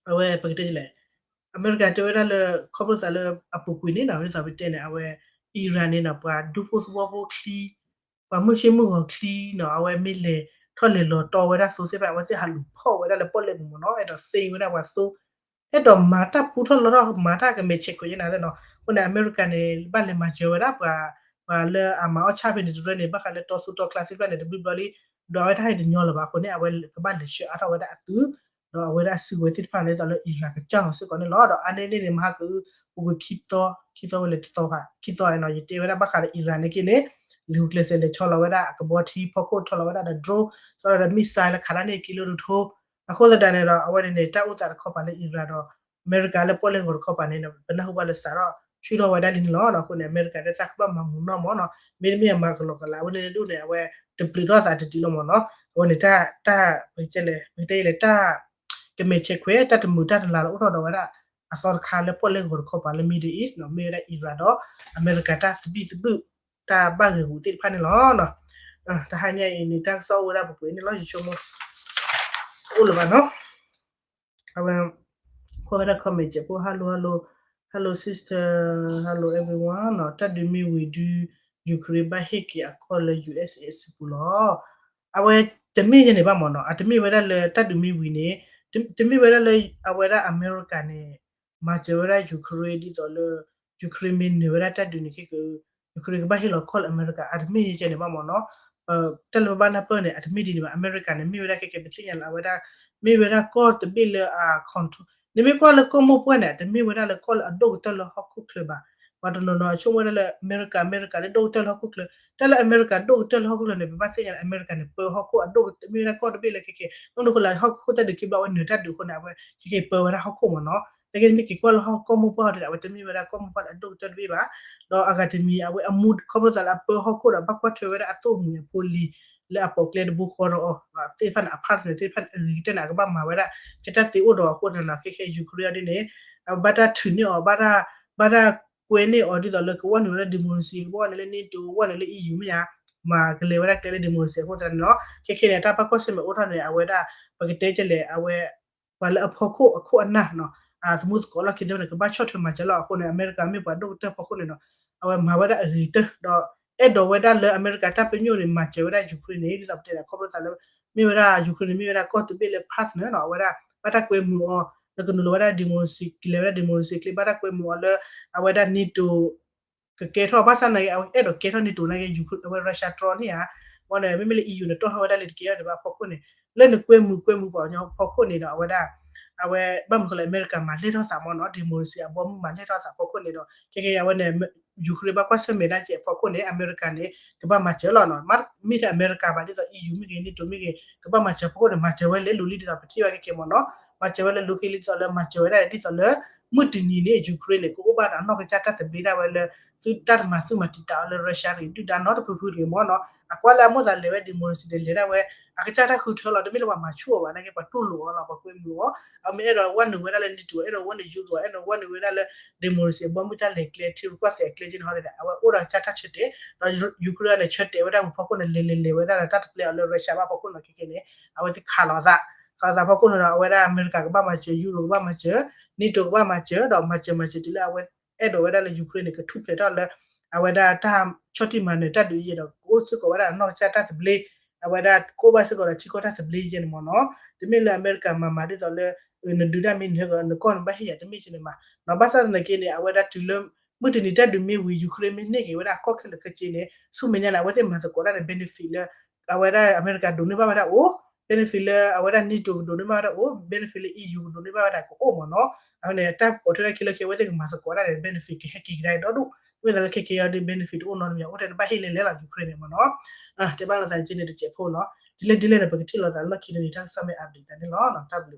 အဝဲပကတဲလဲၣ် အမဲရကၤတဲဝဲဒၣ်လၢ ခီဖျိသးလၢအပူၤကွံာ်န့ၣ်နီၤ ဒ်သိးပတဲန့ၣ် အဝဲ Iran န့ၣ်နီၤ ပှၤဒူဖိသဝီဖိချံ ပှၤမုၢ်ဆ့ၣ်မုၢ်ဂီၤချံနီၤ အဝဲမ့ၢ်လဲၤထီၣ်လဲၤလီၤတီဝဲဒၣ်သိသ့ၣ်တဖၣ် အဝဲသ့ၣ်ဟးလူၤဖီၣ်ဝဲဒၣ်လၢပီၣ်လဲၣ်ပူၤမ့ၢ်နီၤ အဲၣ်ဒိးသ့ဝဲဒၣ်ပှၤသိ အဲၣ်ဒိးမၤတၢ်ပူထီၣ်လီထီၣ် မၤတၢ်ကမဲာ်ဆဲးခွဲးယဲၢ်နၤသ့ၣ်နီၤ. အဃိန့ၣ် အမဲရကၤန့ၣ် ဘၣ်လဲၤမၤစၢၤဝဲဒၣ်ပှၤ ပှၤလၢအမၤအီၣ်ဆၣ်ဖဲန့ၣ်တရၢန့ၣ် ဘၣ်ဃးလၢတီသူတီကျါသ့ၣ်တဖၣ်န့ၣ် တဘျုးဘျီလံ ဒီးအဝဲတၢ်ဟဲတညီလၢၤဘၣ်အဃိန့ၣ် အဝဲကဘၣ်လဲၤဆှၢအါထီၣ်ဝဲဒၣ်အသုး ဒီးအဝဲဒၣ်အစုကဝဲၤသ့ၣ်တဖၣ်န့ၣ် ဒ်သိးလၢ Iran ကစၢ်အီၤစ့ၢ်ကီးန့ၣ်လီၤ. ဒီးအါန့ၢ်န့ၣ်န့ၣ် မဟါကၢၤ ပူၤကွံာ်ခံသီ ခံသီဝဲလဲၣ်တသီ ခံသီနီၤ ယတဲဝဲဒၣ်ဘၣ်ဃးလၢ Iran န့ၣ်က့န့ၣ် လံာ်ဟူကျဲးစၢးလဲၤဆီလီၤဝဲဒၣ်အကဘီထံဖီခိၣ် ဆီလီၤဝဲဒၣ်ဒီး drone ဆီလီၤဒီး missile လၢခးတၢ်န့ၢ်က့ၤလၢဒိၣ်ထီ အဃိသတးန့ၣ်ဒီး အဝဲန့ၣ်န့ၣ် တၢ်အိၣ်သးတခီပၤလၢ Iran ဒီး အမဲရကၤလၢပီၣ်လဲၣ်ဂီၤတခီပၤန့ၣ် ပနၢ်ဟူဘၣ်လၢစးထီၣ်ဆှံထီၣ်ဝဲဒၣ်လံန့ၣ်လီၤ. အဃိန့ၣ် အမဲရကၤဒ်သးကဘၣ်မၤမုာ်နီၢ်မးနီၤ မ့တမ့ၢ်အမၤကလီကလး အဝဲန့ၣ်ဒိၣ်န့ၣ် အဝဲတပျုးထီၣ်သးတတံၤလီၤမးနီၤ အဝဲန့ၣ် တၢ် ပကတဲလဲၣ် ပကတဲလဲၣ် တၢ် ကမဲာ်ဆဲးခွဲး တၢ်တမုာ်တၢ်တလၤလၢအိၣ်ထီၣ်ဒီးဝဲဒၣ် အသီတခါလၢပီၣ်လဲၣ်ဂီၤတခီပၤလၢ Middle East နီၤ မ့ၢ်ဝဲဒၣ် Iran ဒီး အမဲရကၤတၢ်သဘံၣ်သဘုၣ် တၢ်ဘၣ်ဂ့ၤဂူာ်သ့ၣ်တဖၣ်န့ၣ်လီၤ. တဟါညါအံၤန့ၣ် တၢ်ကစီၣ်အိၣ်ဝဲဒၣ်ပှဲၤပှဲၤန့ၣ်လီၤ ယဆိကမိၣ် အိၣ်လၢၤဘၣ်နီၤ အဝဲ ကွၢ်ဝဲဒၣ် comment စဲးဖိ hello hello hello sister hello everyone နီၤ တၢ်ဒုးမ့ၢ်ဝံၤဒုး Ukraine ဘၣ်ဟ့ၣ်က့ၤအကီၢ်လၢ U S A စုပူၤလီၤ. အဝဲတမ့ၢ်ယဲန့ၣ်ဘၣ်မးနီၤ အတမ့ၢ်ဝဲဒၣ်လၢတၢ်ဒုးမ့ၢ်ဝံၤန့ၣ် တမ့ၢ်ဝဲဒၣ်လၢအဝဲဒၣ်အမဲရကၤန့ၣ် မၤစၢၤဝဲဒၣ် Ukraine ဒ်သိးလၢ Ukraine မ့ၢ်နၢၤဝဲဒၣ်တၢ်ဒုးန့ၣ်ခဲက Ukraine ကဘၣ်ဟ့ၣ်လီၤကီၢ်လၢအမဲရကၤ အတမ့ၢ်ယဲန့ၣ်ဘၣ်မးနီၤ တၢ်လၢပဘၣ်နၢ်ပၢၢ်န့ၣ် အတမ့ၢ်ဒ်န့ၣ်ဘၣ် အမဲရကၤန့ၣ် မ့ၢ်ဝဲဒၣ်ခဲကဲ ပသ့ၣ်ညါလၢအဝဲဒၣ် မ့ၢ်ဝဲဒၣ်ကီၢ်တဘ့ၣ်လၢအ control နမ့ၢ်ကွၢ်လၢကီၢ်မိၢ်ပှၢ်န့ၣ် အတမ့ၢ်ဝဲဒၣ်လၢကီၢ်လၢအဒိၣ်ကတၢၢ်လၢဟီၣ်ခိၣ်ချၢဘၣ်. ပှၤတနီၤနီၤဆိကမိၣ်ဝဲဒၣ်လၢ အမဲရကၤ အမဲရကၤလၢဒိၣ်ကတၢၢ်လၢဟီၣ်ခိၣ်ချၢ တၢ်လၢအမဲရကၤဒိၣ်ကတၢၢ်လၢဟီၣ်ခိၣ်ချၢန့ၣ် ပဘၣ်သ့ၣ်ညါလၢအမဲရကၤန့ၣ် ပၢဟီၣ်ခိၣ်အဒိၣ်ကတၢၢ် မ့ၢ်ဝဲဒၣ်ကီၢ်တဘ့ၣ်လၢခဲကဲ အဒိၣ်ကတၢၢ်လၢဟီၣ်ခိၣ်တၢ်ဒုးခံဘျီ အဝဲနၢၤတၢ်ဒုးအဃိန့ၣ် အဝဲခဲကဲပၢဝဲဒၣ်ဟီၣ်ခိၣ်မးနီၤ နကဲနမ့ၢ်က့ၤကွၢ်လၢဟီၣ်ကီၢ်မိၢ်ပှၢ်ဟီၣ်ဒၣ် အဝဲတမ့ၢ်ဝဲဒၣ်ကီၢ်မိၢ်ပှၢ်လၢအဒိၣ်ကတၢၢ်တဘ့ၣ်ဘၣ် ဒီးအဂၤတမံၤ အဝဲအမူ ခီဖျိသးလၢအပၢဟီၣ်ခိၣ်ဒီး ဘၣ်ကွၢ်ထွဲဝဲဒၣ်အသိၣ်မှံၤအဖိလံၤ လၢအပိာ်ကျဲတဘိဃီဒီးအီၤ သ့ၣ်တဖၣ်န့ၣ် အဖၣ်န့ၣ် သ့ၣ်တဖၣ်န့ၣ် အဂ့ၤကတၢၢ်န့ၣ် အကဘၣ်မၤဝဲဒၣ် ကဲတၢ်သ့အိၣ်ဒီးအဃိန့ၣ်နီၤ ခဲခဲ Ukraine အီၤဒ်န့ၣ် အဘၣ်တၢ်ထုးန့ၢ်အီၤ ဘၣ်တၢ် ဘၣ်တၢ်ကွဲန့ၢ်အီၤဒ်သိးလၢကဝီၢ်နုာ်ဝဲဒၣ် democracy ကဝီၢ်နုာ်လၢ NATO ကဝီၢ်နုာ်လၢ EU မ့ၢ်ဧါ မၤကလဲၤဝဲဒၣ်ကျဲလၢ democracy အဃိသတးန့ၣ်လီၤ. ခဲခဲန့ၣ် တၢ်ဘၣ်ကွၢ်ဆၢၣ်မဲာ်အိၣ်ထီၣ်န့ၣ် အဝဲဒၣ် ပကတဲကလဲၣ် အဝဲ ပှၤလၢအဖီခိၣ်အခိၣ်အနၢ်နီၤ အသမူသကိးလီၢ်ခံသ့ၣ်တဖၣ်န့ၣ် ကဘၣ်ဆီၣ်ထွဲမၤစၢၤလီၤ. အဃိန့ၣ် အမဲရကၤမ့ၢ်ပှၤဒိၣ်ကတၢၢ်ဖီခိၣ်န့ၣ်ဒီး အဝဲမၤဝဲဒၣ်အဂ့ၤကတၢၢ် ဒီးအဲၣ်ဒိးဝဲဒၣ်လၢအမဲရကၤတၢ်ပညိၣ်န့ၣ် မၤစၢၤဝဲဒၣ် Ukraine န့ၣ် ဒ်သိးပတဲန့ၣ် ခီဖျိသးလၢ မ့ၢ်ဝဲဒၣ် Ukraine န့ၣ် မ့ၢ်ဝဲဒၣ်ကီၢ်တဘ့ၣ်လၢ partner နီၤ အဝဲဒၣ် ဘၣ်တၢ်ကွဲမုာ်အီၤ လၢကနုာ်လီၤဝဲဒၣ် democracy ကလဲၤဝဲဒၣ် democracy ကျဲ ဘၣ်တၢ်ကွဲမုာ်အီၤလၢ အဝဲဒၣ် NATO ကကဲထီၣ် ဘၣ်ဆၣ်နာ်က့ အဝဲအဲၣ်ဒိးကဲထီၣ် NATO နာ်က့ အဝဲ Russia တြီန့ၣ်ဧါ မ့ၢ်န့ၣ် မ့မ့ၢ်လၢ EU န့ၣ် တီၢ်ထီၣ်ဝဲဒၣ်လၢတကဲထီၣ်ဒံးဘၣ်အဖီခိၣ်န့ၣ် လၢနကွဲမုာ်ကွဲမုာ်ပှၤကညီဖီခိၣ်န့ၣ်ဒီး အဝဲဒၣ် အဝဲဘၣ်မနုၤဃိလၢအမဲရကၤမၤလဲၢ်ထီၣ်သးမ့ၢ်နီၤ democracy အဘီမုၢ်မၤလဲၢ်ထီၣ်သးဖီခိၣ်န့ၣ်ဒီး ခဲခဲအံၤအဝဲန့ၣ် Ukraine ဘၣ်ကွၢ်ဆၢၣ်မဲာ်ဒၣ်ကဲအဖီခိၣ်န့ၣ် အမဲရကၤန့ၣ် ကဘၣ်မၤစၢၤလီၤနီၤ မ့ၢ်ထဲအမဲရကၤဘၣ် ဒ်သိး EU မ့ၢ်ဂ့ၤ NATO မ့ၢ်ဂ့ၤ ကဘၣ်မၤစၢၤဖီခိၣ်န့ၣ် မၤစၢၤဝဲလဲၣ် လူၤလံဒ်သိးပထံၣ်ဘၣ်ခဲခဲမ့ၢ်နီၤ မၤစၢၤဝဲလၢလူၤက့ၤလံဒ်သိးလၢ မၤစၢၤဝဲဒၣ်ဒ်သိးလၢ မုၢ်တနံၤန့ၣ် Ukraine န့ၣ် ကအိၣ်ဘၣ်ဒီးအနီၢ်ကစၢ်တၢ်သဘျ့ဒၣ်ဝဲလၢ သုတၢ်တမၤသူၣ်မၤတံာ်တာ်အီၤလၢ Russia တဂ့ၤ ဒုၣ်ဒါနီတဖုဖုတဂ့ၤမ့ၢ်နီၤ အကွၢ်လၢအမိၢ်သးလဲၤဝဲ democracy န့ၣ် လဲၤဒၣ်ဝဲ အကစၢ်တၢ်ဃုထၢလီၤ တမ့ၢ်လၢပှၤမၤဆူၣ်အီၤဘၣ် နာ်က့ပှၤတူၢ်လိာ်အီၤလီၤ ပှၤကွဲမုာ်အီၤ အမ့ၢ်အဲၣ်ဒိးဝဲနုာ်ဝဲဒၣ်လၢ NATO အဲၣ်ဒိးဝဲနုာ် Euro အဲၣ်ဒိးဝဲနုာ်ဝဲဒၣ်လၢ democracy အဘီမုၢ်တၢ်လဲၤကျဲ ထံရူၢ်ကီၢ်သဲးအကျဲကဲန့ၣ် ဟီဒ်န့ၣ် အဝဲအိၣ်ဒီးကစၢ်တၢ်ဆၢတဲာ် ဒီး Ukraine န့ၣ် ဆၢတဲာ်ဝဲဒၣ်ဝံၤဖီခိၣ်န့ၣ် လဲၤလဲၤလဲၤဝဲဒၣ်ဒီးတၢ်တပျဲအီၤလၢ Russia ဘၣ်ဖီခိၣ်န့ၣ် ခဲခဲန့ၣ် အဝဲသ့ၣ်ခးလိာ်သး ခးလိာ်သးဖီခိၣ်န့ၣ်ဒီး အဝဲဒၣ်အမဲရကၤကဘၣ်မၤစၢၤ Euro ကဘၣ်မၤစၢၤ NATO ကဘၣ်မၤစၢၤ ဒီးမၤစၢၤမၤစၢၤတုၤလၢအဝဲအဲၣ်ဒိးဝဲဒၣ်လၢ Ukraine န့ၣ် ကထူၣ်ဖျဲးထီၣ်လၢ အဝဲဒၣ်တၢ်ဆီၣ်တံၢ်မၤနၢၤတၢ်ဒုးယဲဒီး ကအိၣ်စ့ၢ်ကီးဝဲဒၣ်နီၢ်ကစၢ်တၢ်သဘျ့ အဝဲဒၣ်ကအိၣ်ဘၣ်စ့ၢ်ကီးဒီးထံကီၢ်တၢ်သဘျ့ယဲန့ၣ်မ့ၢ်နီၤ တမ့ၢ်လၢအမဲရကၤမၤမၤဒ်သိးလၢ နဒုးတၢ်မ့ၢ်နဟဲကီး နကီၢ်နဘၣ်ဟ့ၣ်ယၤတမ့ၢ်ကဲန့ၣ်မး ဘၣ်ဆၣ်သနာ်က့န့ၣ် အဝဲဒၣ်တုၤလၢ မုၢ်တနံၤတၢ်ဒုးမ့ၢ်ဝံၤ Ukraine မ့ၢ်န့ၢ်က့ၤဝဲဒၣ်ကီၢ်ခဲလၢာ်ခဲဆ့န့ၣ် ဆူမဲာ်ညါန့ၣ် အဝဲသ့ၣ်မၤသကိးတၢ်န့ၣ် benefit လၢ အဝဲဒၣ်အမဲရကၤဒိးန့ၢ်ဘၣ်ဝဲဒၣ်အိၣ် benefit လၢအဝဲဒၣ် NATO ကဒိးန့ၢ်ဘၣ်ဝဲဒၣ်အိၣ်, benefit လၢ EU ကဒိးန့ၢ်ဘၣ်ဝဲဒၣ်ကအိၣ်မ့ၢ်နီၤ. အဃိန့ၣ် တၢ်ပိာ်ထွဲထီၣ်ခံလီၢ်ခံ အဝဲသ့ၣ်ကမၤသကိးဝဲဒၣ်န့ၣ် benefit ကဟဲက့ၤကဒါအံၤဒီဒူၣ်, မ့ၢ်သးလၢခဲက့ၤအီၤဒီး benefit တအိၣ်နီတမံၤ အဃိန့ၣ် နဘၣ်ဟ့ၣ်လဲၤလဲၤလီၤ Ukraine န့ၣ်မ့ၢ်နီၤ. တဲဘၣ်လိာ်သးတက့ၢ်န့ၣ် တစဲးဖိနီၤ. ဒ်လဲၣ်ဒ်လဲၣ်န့ၣ် ပကထံၣ်လိာ်သးလၢခံန့ၣ် တၢ်ကစီၣ်မ့ၢ် update သးန့ၣ်လီၤ. တၢ်ဘျုး